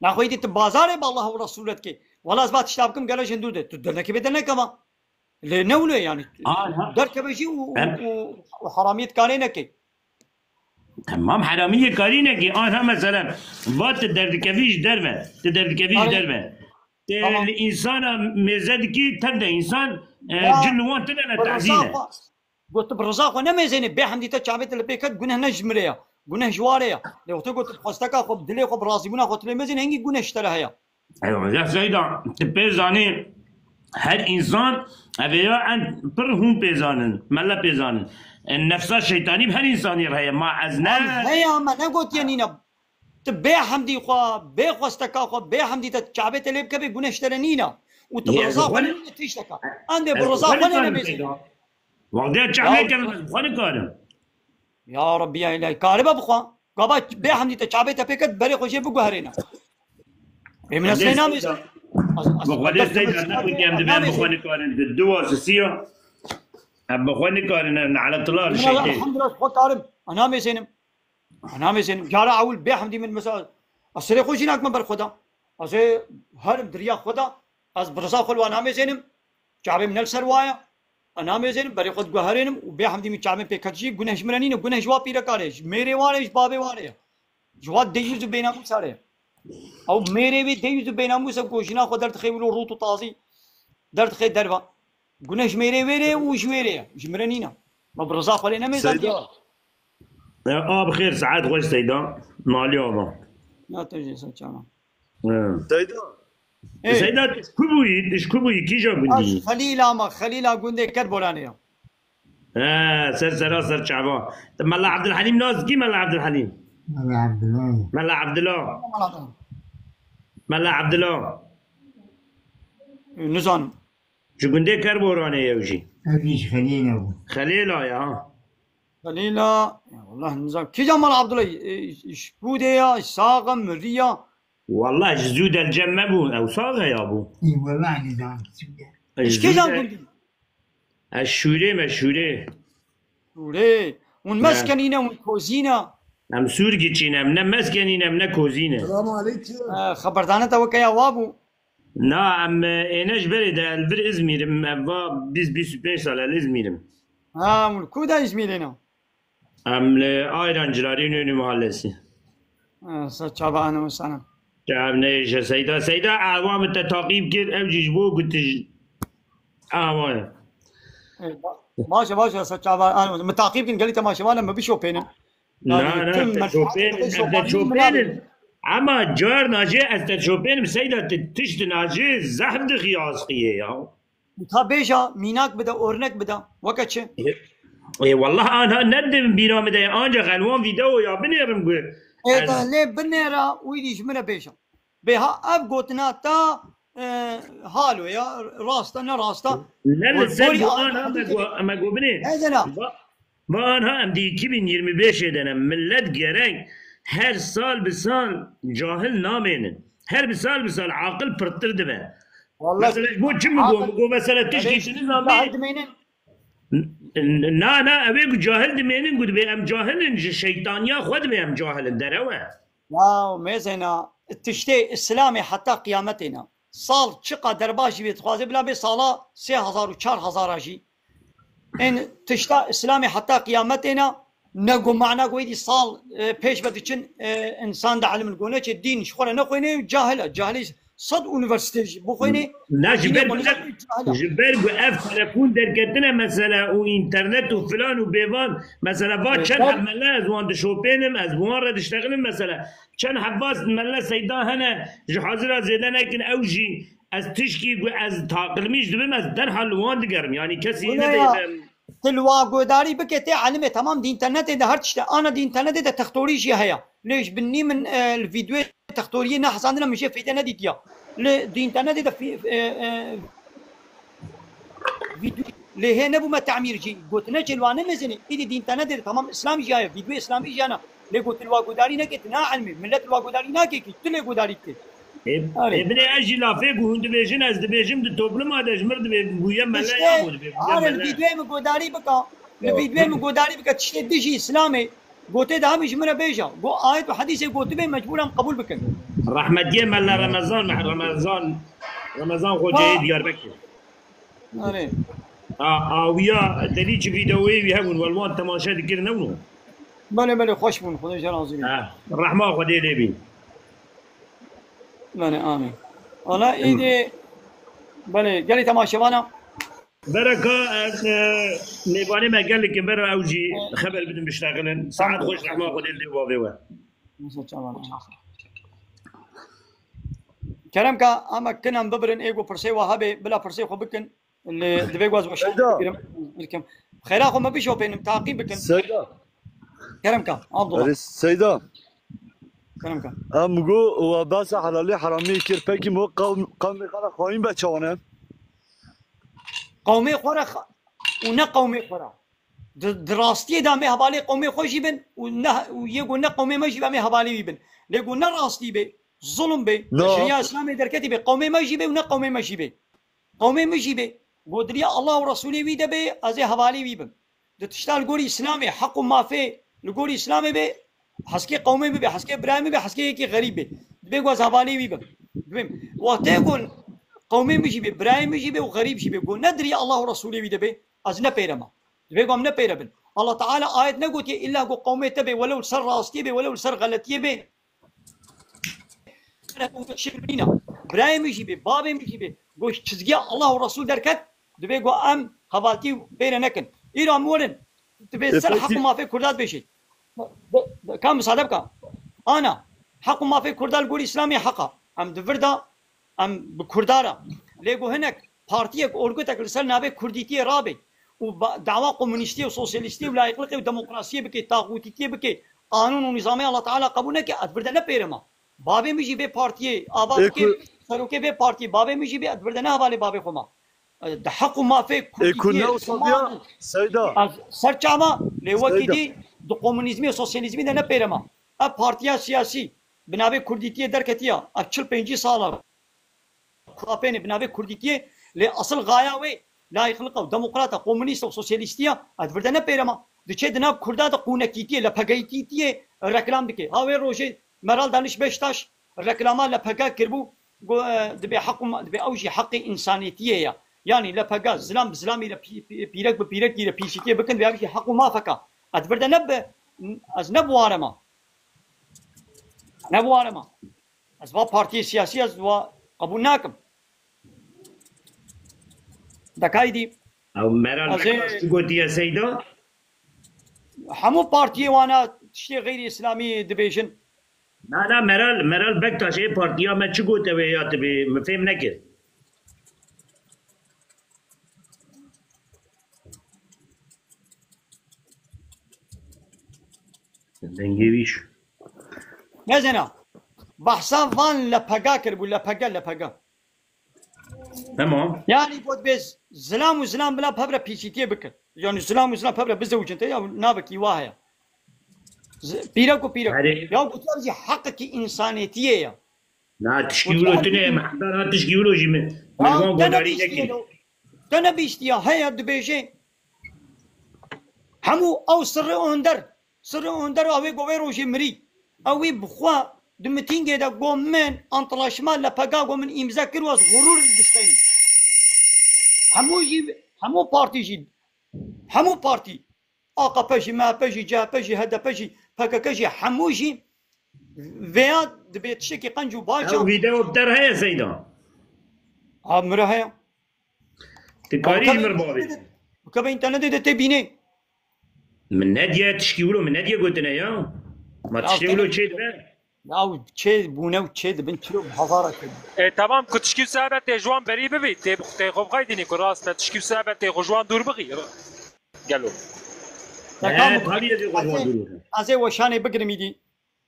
naxweyî tu bazarê bi Allah û Resul re dikê. Wela ez va tişta bikim gele ji hundir de. Tu dernekevê dernekeva. Lê ne wilo yani. Aha. Derkeve jî û, û, Em- û, û heramiyê dikarê neke. Tamam, heramiyê karî nekî. Aha mesela, va tu derdikevî ji derve. Tu derdikevî ji Aynen. derve. Te Tamam. li însana mêze dikî, tev de însan, e, Ya, cil û wan tine ne bi reza tahzîn e. xwe, got tu bi reza xwe nemêzênê, bê hemdî te çavê te li pê ket, guneh ne ji min re ya. Guneh ji wa re ya. Lê wextê got tu bi xwesteka xwe, bi dilê xwe, bi razîbûna xwe tu lê mezin, hengî guneh ji te re heye. Eywa, ya Seyda, tu pê zanî her însan, ev ê ya en pir hûn pê zanin, mele pê zanin. E, nefsa şeytanî bi her însanî re heye, ma ez ne Heye ama ne gotiye nîne. Tu bê hemdî xwe, bê xwesteka xwe, bê hemdî te çavê te lê bikevê, guneh ji te re nîne. Û tu bi Yê, reza xwe xwe ne- nîne tişteka. Em dê bi Ez reza xwe xwe ne nikarim nemêzî. Peyda. Wextê çavê Ya- kevin, ez xwe nikarim. Ya Rebbi ya Îlahî, karibe bixwe. Gava bê hemdî te çavê te pê ket, berê xwe jê biguherêne. Ê min ez Xwedê lê namêzim. Seyda. Ez, ez, Bi Xwedê ez Seyda, ne xwe kem dibe, bi namêzim. Xwe nikarin, di dua sisiya. Em bi Xwe nikarin, em ne'letullah li Min şeytê. Elhamdulillah, xwe karim. Ez namêzênim. Ez namêzênim. Cara ewil bê hemdî min mesela, ez serê xwe jî nakim ber Xweda. Ez ê herim diriya Xweda. Ez bi reza xwe li wan namêzênim. Çavê min ne li ser wa ye. Ez namêzênim, berê xwe diguherênim û bê hemdî min çavên pê ket jî guneh ji min re nîne, guneh ji wa pîreka re, ji mêrê wa re, ji bavê wa re ye. Ji wa deyûz û bênamûsa re ye. Ew mêrê wê deyûz û bênamûs e ku jina xwe derdixe wilo rût û tazî, derdixe derva. Guneh ji mêrê wê re ye û ji wê re ye. Ji min re nîne. Me bi riza xwe lê nemêzandiye. Seyda. E, a bi xêr, saet xweş Seyda. Malî ava. Ya te jî ser çava. He. Seyda. Ê. Seyda, tu ji ku bûyî? Tu ji ku bûyî? Kîja gundî yî? Ez Xelîl ama, Xelîla gundê Kerboranê ya. He, ser sera ser çava. Tu Mela Abdulhelîm nas dikî, Mela Abdulhelîm? Mela Abdullah. Mela Abdullah. Mela Abdullah. Ê, nizanim. Ji gundê Kerboranê ye ew jî. Ev jî ji Xelîl e bû. Xelîla ya. Xelîla, ya wallah nizam. Kîja Mala Abdullah, e, ji Pûdê ya, ji Sax e, mirî ya? Wallah ji zû de li cem me bû, ew Sax e ya bû. Î wallah nizam. Ji Ji kîjan zû de gundî? Ez Şûrê me, Şûrê. Şûrê. Hûn Ne. meskenî ne, hûn kozî ne? Em Sûrgiçî ne, em ne meskenî ne, em ne kozî ne. Selamun aleyküm. E, xeberdana te weke ya wa bû. Na, em, e, êne ji berê de, li vir Îzmîr im, em va bîst, bîst û pênc sal e li Îzmîr im. Ha, hûn li ku de Îzmîrê ne? Em li Ayran Cilarî Nûnî Mahallesî. Ha, ser çava ene sana. Çav neyşe Seyda. Seyda, awa min te taqîb kir, ew jî ji bo ku tu ji awa ye. E, ba-, baş e, baş e, ser çava ene. Min taqîb kin, gelî temaşevan e, min bişopênin. Na, Yani, na, tim te men-, şopên, te em te şopên şopên in. Ama carna jê ez te şopênim, Seyda, tu tişt najê zehf dixî asqiyê ya. Ka bêja, mînak bide, örnek bide. Weke çi? Ê, wallah, anha ne di bîra min de ye. Ancak ez wan vîdeoya binêrim ku Ê ez de lê binêra, wî dî ji min re bêja. Bê ha ev gotina ta, e, halo ya, rasta ne rasta. ne li Gor- ser gorî bu ayet anha me hadîsê go- me go binê. Ezela. Va- va anha em di iki bin yirmi beşê de ne. Millet gerek her sal bi sal cahil namênin. Her bi sal bi sal aqil pirtir dibe. Vallahi Mesela ji bo çi min go? Aqil- Min go mesela tiştî Ev tu cahil nizanî. dimênin. Na, na, ew ê ku cahil dimênin ku dibê em cahil in, ji şeytaniya xwe dibê em cahil in, derew e. Ya mêzena, tiştê Îslamê heta qiyametê ne. Sal çiqa derbas jî bê, dixwaze bila bê sala sê hezar û çar hezar a jî. Ên tişta Îslamê heta qiyametê ne, ne ku mana ku êdî sal, e, pêş ve diçin, e, însan de ilim gone çê dîn ji xwe re nexwêne, cahil e. Cahilî sed unîversîte jî bixwêne, Na, ji dînê ber xwe ku nizanî, cahil e. Ji ber ku ev telefon derketine mesela û înternet û filan û bêvan, mesela va Ê, çend ber- heb mele ez wan dişopênim, ez bi wan re diştexilim mesela. Çend heb va mele seyda hene, ji hazira zêde nekin, ew jî ez tişkî ku ez taqilmîş dibim, ez derhal li wan digerim. Yanî kesî Wina ne ya, de tu li wa godarî bike tê elimê, temam, di înternetê de her tişt e. Ana di înternetê de textorî jî heye. Lê ji binî min, e, li vîdyoyê textoriyê nehesandine, min jê feyde nedîtiya. Li di înternetê de fî- e, e, vîdyo lê hê nebûme temîr jî. Gotine çê li wa ne mezinê. Îdî di înternetê de temam Îslam jî heye. Vîdyoyê Îslamî jî hene. Lê gotin wa godarî neke, tu na ilmî. Millet wa godarî nake ki. Tu lê godarî dike. Ê, Arê. ê, binê ez jî lafê ku hûn dibêjin, ez dibêjim di topluma de ji mir dibê bûye mele Tiştê, ya bû dibê bûye arê, li mele. vîdyoyê min godarî bika. Li vîdyoyê min godarî bika. Tiştê dijî Îslamê. Gotê de hemî ji min re bêja. Go ayet û hedîsê gotibê mecbûr em qebûl bikin. Rehmetiyê mele Remezan, Remezan, Remezan Xoceyê Diyarbekir. Arê. A, awiya delî çi vîdeoyê wî hebûn, wel wan temaşe dikir nebûn. Belê, belê, xweş bûn. Xwedê ji razî bî. Ha, rehma Xwedê lê bî. Belê, amîn. Ana îdî, belê, gelî temaşevana. Bereka, e, e, mêvanê me gelikin, bera ew jî xeber bidin biştexilin. Saet xweş, rehma Xwedê lê bavê we. Kerem ka, ama kinan bibirin, ê ku pirsê wa hebê, bila pirsê xwe bikin. Lê divê ku ez weşan Seyda. Bikirim. Xêra xwe me bişopênim, taqîb bikin. Seyda. Kerem ka, Abdullah. Erê Seyda. Kerem ka. Em go we behsa helalî heramî kir. Pekî mo qewm, qewmê xwe re xayîn be çawan e? Qewmê xwe re xa- û ne qewmê xwe re. Di, di rastiyê de em ê hevalê qewmê xwe jî bin û ne, û yê ku ne qewmê me jî be em ê hevalê wî bin. Lê ku ne rastî be, zulm be, No. şeriya Îslamê derketî be, qewmê me jî be û ne qewmê me jî be. Qewmê min jî be. Godiriya Allah û Resûlê wî de be, ez ê hevalê wî bim. Di tişta li gorî Îslamê, heq û mafê li gorî Îslamê be, heskê qewmê min be, heskê birayê min be, heskê yekî xerîb be. Dibê ku ez hevalê wî bim. Dibêm. Wextê ku qewmê min jî be, birayê min jî be û xerîb jî be, ku ne di riya Allah û Resûlê wî de be, ez ne pêre me. Dibê ku em ne pêre bin. Allah Teala ayet negotiye, îlla ku qewmê te be, welew li ser rastiyê be, welew li ser xeletiyê be. Şirk nîne. Birayê min jî be, bavê min jî be. Goş çizgiya Allah û Resul derket, dibê ku em hevaltî pêre nekin. Îro em werin, dibê E, ser peki- heq û mafê Kurda dibêjî. Ka misade bika. Ana, heq û mafê Kurda li gorî Îslamê heq a. Em di vir de, em bi Kurda re. Lê ku hinek partiyek, orgutek li ser navê Kurdîtiyê rabe û ba- dawa komunîstiyê û sosyalîstiyê û layîqliqê û demokrasiyê bike, taxûtîtiyê bike, qanûn û nîzamê Allah Teala qebûl neke, ez vir de ne pêre ma. Bavê min jî vê partiyê ava Ê dike, ku- serokê vê partiyê, bavê min jî vê, ez vir de ne hevalê bavê xwe ma. Di heq û mafê Ê ku Kurdîtiyê, ne wisa diya? Seyda. Ez ser çava lê wekî Seyda. dî di komunîzmê û sosyalîzmê de ne pêre ma. Ev partiya siyasî bi navê Kurdîtiyê derketiya, ev çil pêncî sal e. Kurapênê bi navê Kurdîtiyê, lê esil gaya wê layîqliqa û demokrata, komunîst û sosyalîstiya, ez vir de ne pêre ma. Diçe di nav Kurda de qûnekîtiyê, lepegeytîtiyê reklam dike. Ha wê rojê Meral Daniş Beştaş reklama L P G kiribû, got, e, dibê heq û ma-, dibê ew jî heqê însanîtiyê ye. Yanî L P G zilam bi zilamî re pî-, pî-, pîrek bi pîrekî re pîşîtiyê bikin, dibê ew jî heq û mafek a. Ez vir de ne bi, ez ne bi ware ma. Ne bi ware ma. Ez va partiyê siyasî ez va qebûl nakim. Dekaydî. Ew Meral Ez ê- Bektaş çi gotiye Seyda? Hemû partiyê wana tiştê xeyrî îslamî dibêjin. Na, na, Meral, Meral Bektaş ê partiya me çi gote wê ya dibê, min fêm nekir. Dengê wî jî. Nezena. Bahsa van L P G kiribû, L P G, L P G. Tamam. Yani got bê zilam û zilam bila pevre pîçîtiyê bikin. Yani zilam û zilam pevre bizewicin te ya navekî wa heye. Z- Pîrek û pîrek. Herê. Ya gotiya jî heqekî însanêtiyê ya. Na tişkî wilo tune ye, me heta na tişkî wilo jî min. Min wan godarî nekir. Te nebîstiya, heye dibêje. Hemû ew sirrê onder. Sirrê onder a wê govê rojê mirî. Ew wî bi xwe di mitîngê de got min antlaşma L P G got min îmze kir û ez xurûr disteynim. Hemû jî, hemû partî jî, hemû partî, A K P jî, M H P jî, C H P jî, H D P jî, P K K jî, hemû jî vêya dibê tiştekî qenc û baş. Ew vîdeo bi te re heye Seyda? Ha, min re heye. Ti karî ji min re bavê. Bike be înternetê de tê bînê. Min nediye tişkî wilo, min nediye gotine ya. Ma tiştê wilo çê dibe? Ya çê bûne û çê dibin çilo hezara çê. E, tamam, ku tişkî û sebet tê ji wan berî bibî, tê, tê xwe bixaydînî ku rast e, tişkî û sebet tê xwe ji wan dûr bixî. Gelo. He, tabii ez ê xwe ji wan dûr bixim. Ez ê weşanê bigirim îdî.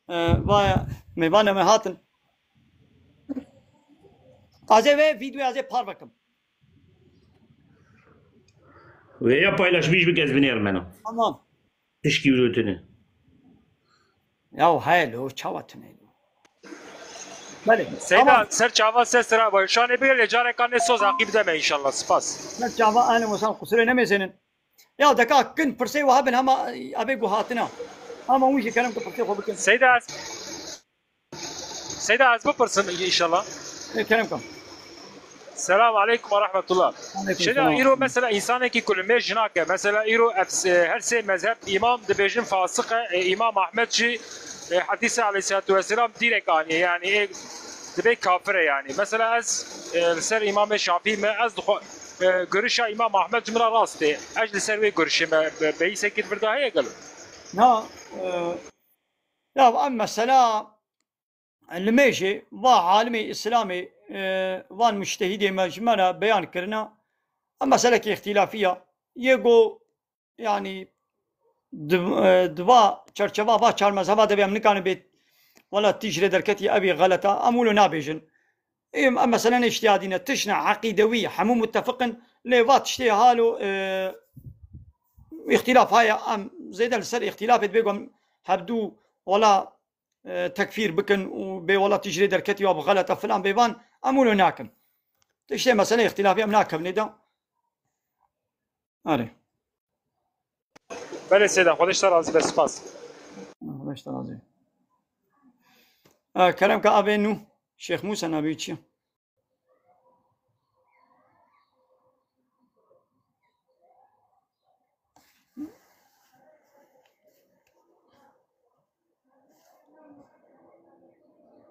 E, va mêvane me hatin. Ez ê vê vîdyoyê ez ê parve kim. Wê ya paylaşmış bike ez binêrim hena. Tamam. Tişkî wilo tune. Ya heye lo, çawa tune lo. Belê. Seyda, tamam. Ser çava ses ra, weşanê bigel, lê careka ne soz aqî bide me înşallah. Spas. Ser çava ene weşan qusûrê nemêzênin. Ya deka kin pirsê we hebin hema, ebê guhatina. Hema hûn jî kerem ku pirsê xwe bikin. Seyda, ez, Seyda, ez bipirsim înşallah. Ê, kerem kam. Selam aleykum ve rahmetullah. Aleykum selam. Seyda, îro mesela însanekî ku li mêj nake. Mesela îro ev, e, her sê mezheb îmam dibêjin fasik e, e, Îmam Ahmed jî, e, hedîsê aleyhissalatu vesselam direk aniye. Yani, e, dibê kafir e yani. Mesela ez, e, li ser Îmamê Şafî me, ez dixwe, e, görüşa Îmam Ahmed ji min re rast e. Ez li ser wê görüşê me, be-, beyîsekî li vir de heye gelo? Na, e, ya ev mesela, limêjê va alimê Îslamê, e, van mujtehîdê me ji me re beyan kirine. Ev meselekê îxtîlafî ya. Yê go, yanî, di, e, di va çerçeva va çar mezheba de be em nikarin bê, wela tî ji rê derketî, ev ê xelet e. Em wilo nabêjin. Ê, ev mesele ne îctihadî ne, tişt ne, eqîdewî, hemû muttefiq in. Lê va tiştê halo, e, îxtîlaf heye, em zêde li ser îxtîlafê dibê ku em hebdû wela e, tekfîr bikin û bê wela tî ji rê derketî ya bi xelet e filan bêvan, em wilo nakin. Tiştê mesele îxtilafî em nakevnê de. Erê. Belê Seyda, Xwedê ji te razî be, spas. Xwedê ji te razî be. E, kerem ke avê nû, Şêx Mûsa navê wî çi ye?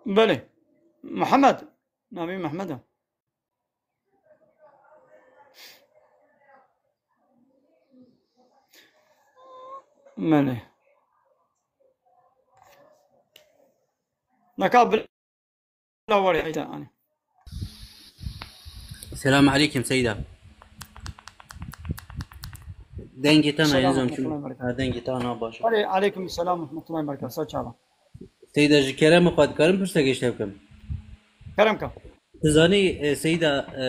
Belê. Mihemed. Navê Mihemed e. Belê. Neka bil- Selam aleykum Seyda. Dengê te nayê, nizam çi. Ha, dengê te na baş. Aleykum selam ve rahmetullahi ve berekatuhu. Sağ çava. Seyda, ji kerem xwe dikarim pirsek ji te bikim? Kerem ka. Tu zanî, e, Seyda, e,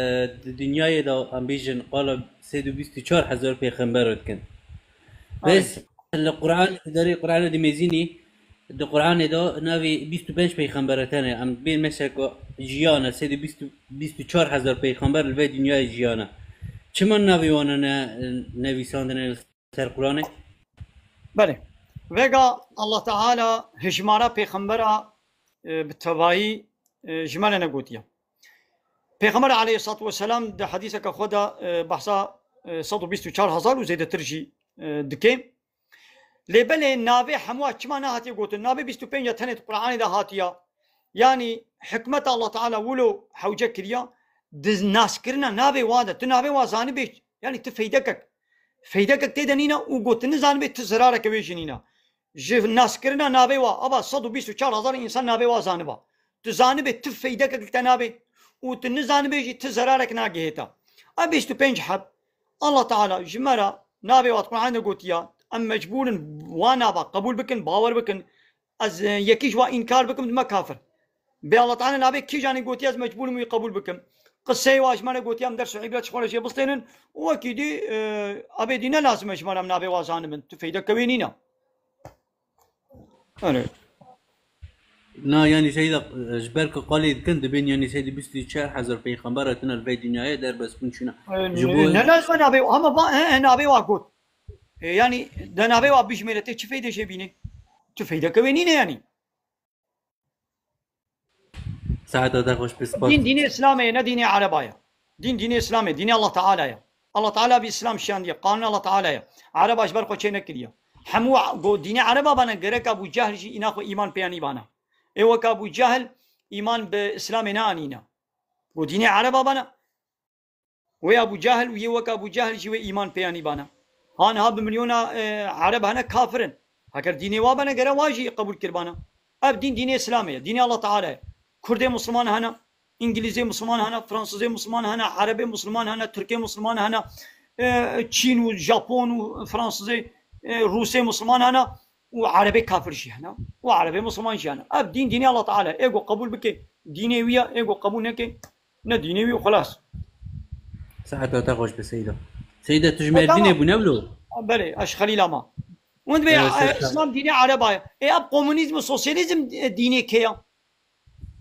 di dinyayê de em bêjin qala sed û bîst û çar hezar pêxember dikin. Bes li Quran, di derê Quranê dimêzînî, di Quranê de navê bîst û pênc pêxembere tene. Em bên mesela ku jiyane, sed û bîst, bîst û çar hezar pêxember li vê dinyayê jiyane. Çima navê wan ne, nevîsandine li ser Quranê? Belê. Vêga Allah Teala hijmara pêxembera, e, bi tevayî, e, ji me re negotiye. Pêxember aleyhissalatu vesselam di hedîseke xwe de, e, behsa, e, sed û bîst û çar hezar û zêdetir jî, e, dike. Lê belê navê hemûa çima nehatiye gotin? Navê bîst û pênc ya tenê di Qur'anê de hatiya. Yanî hikmeta Allah Teala wilo hewce kiriya, di naskirina navê wa de, tu navê wa zanibê, yanî tu feydekek, feydekek tê de nîne û got tu nizanibê tu zirareke wê jî nîne. Ji naskirina navê wa, ava sed û bîst û çar hezar însan navê wa zaniba. Tu zanibê tu feydekek li te nabê û tu nizanibê jî tu zerarek nagihê te. Ev bîst û pênc heb, Allah Teala ji me re navê wa di Qur'anê de gotiya, Em mecbûr in wan nava qebûl bikin, bawer bikin. Ez, e, yekî ji wan înkar bikim, dime kafir. Bê Allah Teala nabê kîjanê gotiye ez mecbûr im wî qebûl bikim. Qiseyê wa ji me re gotiye em ders û îbret ji xwe re jê bistênin. Û wekî dî, e, ebê dî ne lazim e ji me re em nabê wa zanibin. Tu feydeke wê nîne. Erê. Na, yanî seyda, e, ji ber ku qalê dikin, dibên yanî seyda bîst û çar hezar peyxember hatine li vê dinyayê derbas bûn çûne. E, Ji bo ne lazim e nabê, ama va, he, he, nabê wa got. E, yanî de nabê wa bijmêre tê çi feyde jê bînê? Tu feydeke wê nîne yanî. Saeta te xweş, pê spas. Dîn dînê Îslamê ye, ne dînê Ereba ye. Dîn dînê Îslamê, dînê Allah Teala ye. Allah Teala bi Îslam şiyandiye, qanûn Allah Teala ye. Ereba ji ber xwe çê nekiriye. Hemû a-, go dînê Ereba bana gerek Abu Cehl jî îna xwe îman pêyanî bana. Ê wek Abu Cehl îman bi Îslamê neanîne. Go dînê Ereba bana. Wê Abu Cahil û yê wek Abu Cahil jî wê îman pêyanî bana. Ha niha bi milyona, e, Ereb hene kafir in. Heger dînê wa bene gere wa jî qebûl kiribana. Ev dîn dînê Îslamê ye. Dînê Allah Teala ye. Kurdê Musliman hene, Îngilîzê Musliman hene, Fransizê Musliman hene, Erebê Musliman hene, Tirkê Musliman hene, e, Çîn û Japon û Fransizê, e, Rûsê Musliman hene û Erebê kafir jî hene û Erebê Musliman jî hene. Ev dîn dînê Allah Teala ye. Ê ku qebûl bike dînê wî ye, ê ku qebûl neke ne dînê wî û xelas. Saeta te xweş be Seyda. Seyda, tu ji E, Mêrdînê tamam. bû ne wilo? Belê, ez ji Xelîla ma. Hûn dibê, Evet, e, sen- Îslam dînê Ereba ye. Ê, ev komunîzm û sosyalîzm, e, dînê kê ya?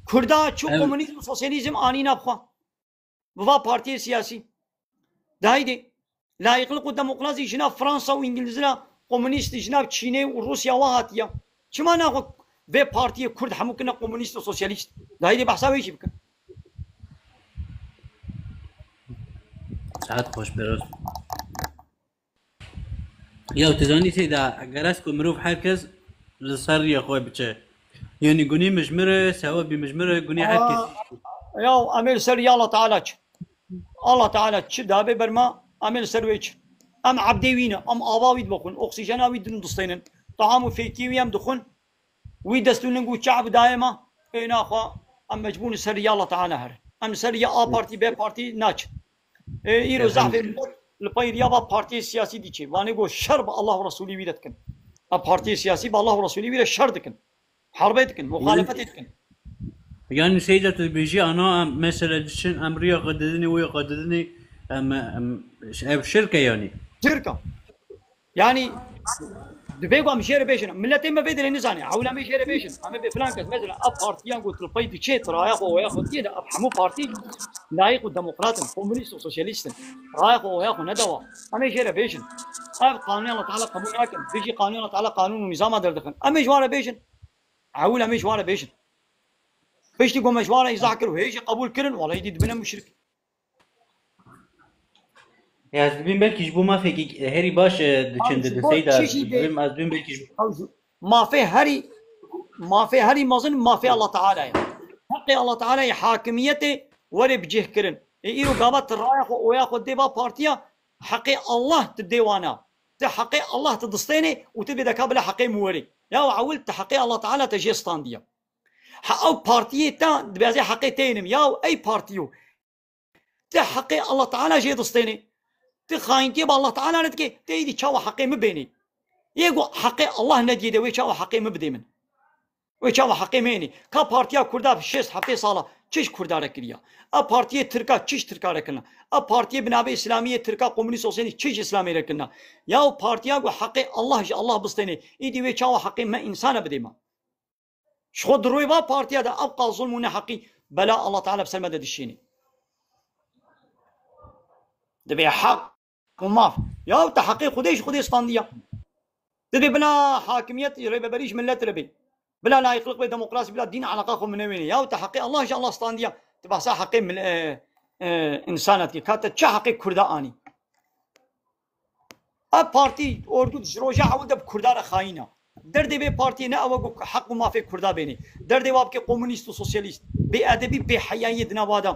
Kurda çû Evet. komunîzm û sosyalîzm anî nav xwe. Bi va partiyê siyasî. De heydê. Layîqlik û demokrasî ji nav Fransa û Îngilizira komunîst, ji nav Çînê û Rûsya wa hatiye. Çima naxwe vê partiyê Kurd hemû kine komunîst û sosyalîst? De heydê behsa wê jî bikin. Saet xweş, Beroz. Ya, tu zanî Seyda, eger ez ku mirov her kes li ser riya xwe biçe. Yanî gunî min ji min re, sewabî min ji min re, gunî her kes. Aa, ya, em ê li ser riya Allah Teala çi. Allah Teala çi dabe ber me, em ê li ser wê çi. Em ebdê wî ne, em ava wî dibixwin, oksîjena wî din distênin. Taham û fêkî wî em dixwin. Wî dest û ning û çav daye me, ê naxwe em mecbûr in ser riya Allah Teala herin. Em ser riya A partî, B partî naçin. Ê, îro Elhamdülillah. zehfê millet li pey riya va partiyê siyasî diçe. Vanê go şer bi Allah û Resulî wî re dikin. Ev partiyê siyasî bi Allah û Resulî wî re şer dikin. Herbê dikin, muxalefetê dikin. Yanî Seyda, tu dibêjî ana em mesela diçin, em riya xwe didinê, wê xwe didinê, em, em, ev şirk e yanî. Şirk e. Yanî, dibê ku em jê re bêjin, miletê me vê dilê nizane, ewil em ê jê re bêjin, em ê bê filan kes, mesela, ev partiyan ku tu li pey diçê, tu raya xwe, oya xwe diyê de, ev hemû partî layîq û demokrat in, komunîst û sosyalîst in. Raya xwe, oya xwe nedawa. Em ê jê re bêjin. Ev qanûnê Allah Teala qebûl nakin. Dijî qanûnê Allah Teala qanûn û nîzama derdixin. Em ê ji wan re bêjin. Ewil em ê ji wan re bêjin. Piştî ku me ji wan re îzah kir û hê jî qebûl kirin, welahî dî dibine muşrik. Ya, ez dibîm belkî ji bo mafekî herî baş, e, diçin Ew ji di bo Seyda, çi jî bê, dibîm, ez dibîm belkî ji ew ji mafê herî, mafê herî mezin mafê Allah Teala ye. Heqê Allah Teala ye, hakimiyetê were bicih kirin. Ê îro gava tu raya xwe, oya xwe dê va partiya, heqê Allah tu dê wana. Tu heqê Allah tu distênê û tu bê deka bila heqê min werê. Ya ewil tu heqê Allah Teala te jê standiye. Ha, ew partiyê te dibêje heqê te yê min. Ya ey partiyo. Ti heqê Allah Teala jê distênê. Ti xayintiyê bi Allah Teala re dikê, tê êdî çawa heqê min bênê. Yê ku heqê Allah nediyê de wê çawa heqê min bidê min. Wê çawa heqê min ênê. Ka partiya Kurda şêst heftê sala çi ji Kurda re kiriya. A partiyê Tirka çi ji Tirka re kirina. A partiyê bi navê Îslamiyê Tirka komunîst Hosênî çi ji Îslamê re kirina. Ya û partiya ku heqê Allah ji Allah bistênê. Êdî wê çawa heqê me însana bidê me. Ji xwe di royê va partiya de ev qas zulm û neheqî bela Allah Teala bi ser me de dişînî. Divê heq û maf. Ya te heqê Xwedê ji Xwedê standiya. Divê bila hakimiyet rêveberî ji millet re bê. Bila layîqlik bê demokrasî, bila dîn eleqa xwe min newênê. Ya te heqê Allah ji Allah standiya. Tu behsa heqê mil-, e, e, insana dikî. Ka te çi heqê Kurda anî? Ev partî, orgut ji roja ewil de bi Kurda re xayîn e. Derdê vê partiyê ne ew e ku heq û mafê Kurda bênê. Derdê wa bike komunîst û sosyalîst. Bêedebî, bêheyayiyê di nava de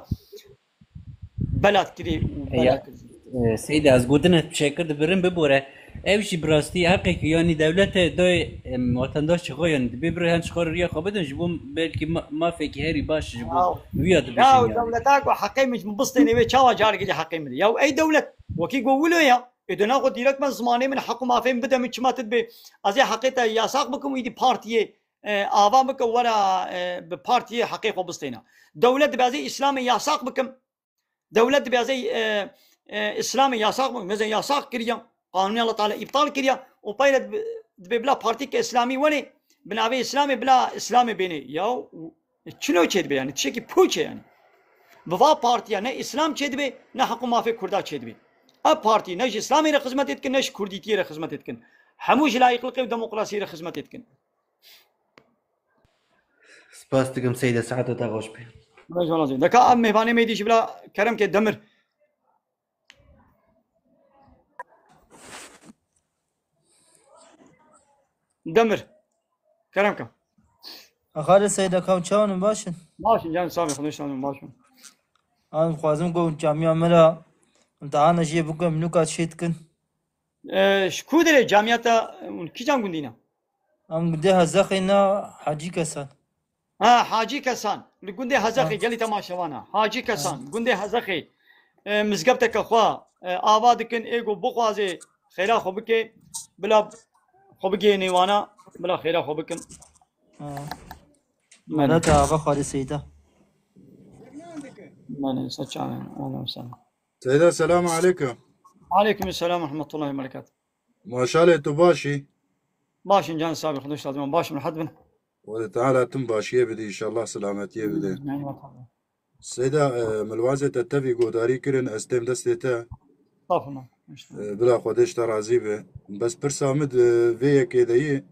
belat kirê û Ya, bela kirî. e, Seyda, ez gotinê şekir dibirim bibore. Ev jî bi rastî heqekî, yanî dewlete dayê, em, wetendaş ji xwe, yanî dibê bire hen ji xwe re riya xwe bidin, ji bo belkî ma-, mafekî herî baş ji bo Yaw. wî ya dibêjin Yaw, yanî. dewleta ku heqê min bistênê wê çawa carekê jî heqê min. Yaw ey dewlet, wekî ku wilo ya. Ê de naxwe dîrek me zimanê min heq û mafê min bide min çima tu dibê. Ez ê heqê te yasax bikim û îdî partiyê, e, ava bike were, e, bi partiyê heqê xwe bistêne. Dewlet dibe ez ê Îslamê yasax bikim. Dewlet dibe ez ê, e, e, Îslamê yasax bikim. Mesela yasax kiriye. Qanûnê Allah Teala îptal kiriye. Û peyre dibe, dibe bila partîke Îslamî wenê. Bi navê Îslamê bila Îslamê bênê. Ya, û, e, çilo çêdibe yani. Tiştekî pûç e yani. Bi va partiya ne Îslam çêdibe, ne heq û mafê Kurda çêdibe. Ev partî ne ji Îslamê re xizmetê dikin, ne ji Kurdîtiyê re xizmetê dikin. Hemû ji layîqliqê û demokrasiyê re xizmetê dikin. Spas dikim Seyda, saeta te xweş be. Rijal Azîz. Deka em mêvanê me dî jî bila kerem ke Demir. Demir. Kerem ke. Axarê Seyda, ka çawan in, baş in? Baş in, can sabê, xwedê şan baş in. An xwazim ku camiya me ra imtihana jê bikim, nuka çê dikin. E, ji ku derê camiyeta, hûn kîjan gundî ne? Em gundê Hezexê ne, Hacî Kesan. Ha, Hacî Kesan. Li gundê Hezexê, Ha. gelî temaşevana. Hacî Kesan, Ha. gundê Hezexê. E, mizgefteke xwe, e, ava dikin, ê ku bixwaze xêra xwe bike, bila xwe bigihê nêwana, bila xêra xwe bikin. Ha. Mene. Mene te ava xwarê Seyda. Mene, se çawe, aleyküm selam. Seyda, selamu aleyküm. Aleyküm selam ve rahmetullahi ve berekatuhu. Maşallah, tu baş î? Baş in, can sabî, xweş lazim, baş in, rehet bin. Xwedê Teala tim başiyê bide, inşallah selametiyê bide. Amin, ya Rabbi. Seyda, e, min li wazê te tevî guhdarî kirin, ez têm destê te. Estağfurullah. E, bila Xwedê ji te razî be. Bes pirsa min di vê yekê de yî,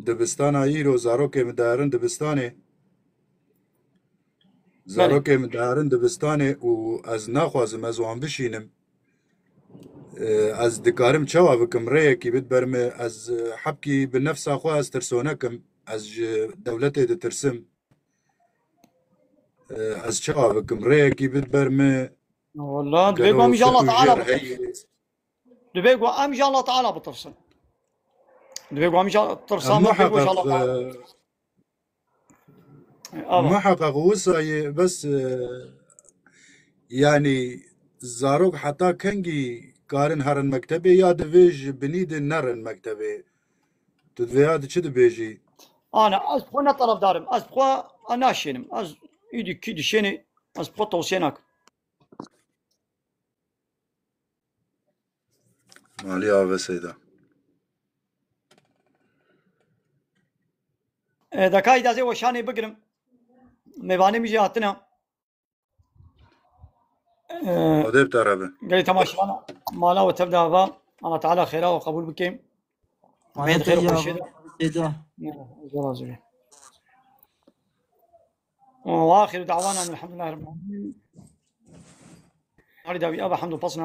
dibistana îro zarokê min diherin dibistanê. Belê. Zarokê min diherin dibistanê û ez naxwazim ez wan bişînim. E, ez dikarim çawa bikim? Rêyekî bid ber min, ez, e, hebkî bi nefsa xwe ez tirsonek im. Ez ji dewletê ditirsim. E, ez çawa bikim? Rêyekî bid ber min. Walla, divê gelo ku em ji Allah Teala bitirsin. Divê ku em ji Allah Teala bitirsin. Divê ku em ji tirsa min, divê ku ji Allah Teala. Ava. Muheqeq wisa ye, bes, e, yanî zarok heta kengî karin herin mektebê ya divê ji binî de nerin mektebê? Tu divê ya di çi dibêjî? Ana, ez bi xwe ne tarafdar im. Ez bi xwe, a, naşênim. Ez îdî kî dişênê, ez bi xwe tewsiye nakim. Malî ave Seyda. E, deka îdazê weşanê bigirim. Mêvanê min jî hatine. E, Xwedê bi te re be. Gelê temaşevan mala we tev de ava. Allah Teala xêra we qebûl bike. Mala Bêt te xêr û ya xweşê de. Seyda. Ya, zora zora. وآخر دعوانا أن الحمد لله رب العالمين. Harî dawî ava hemd û pasna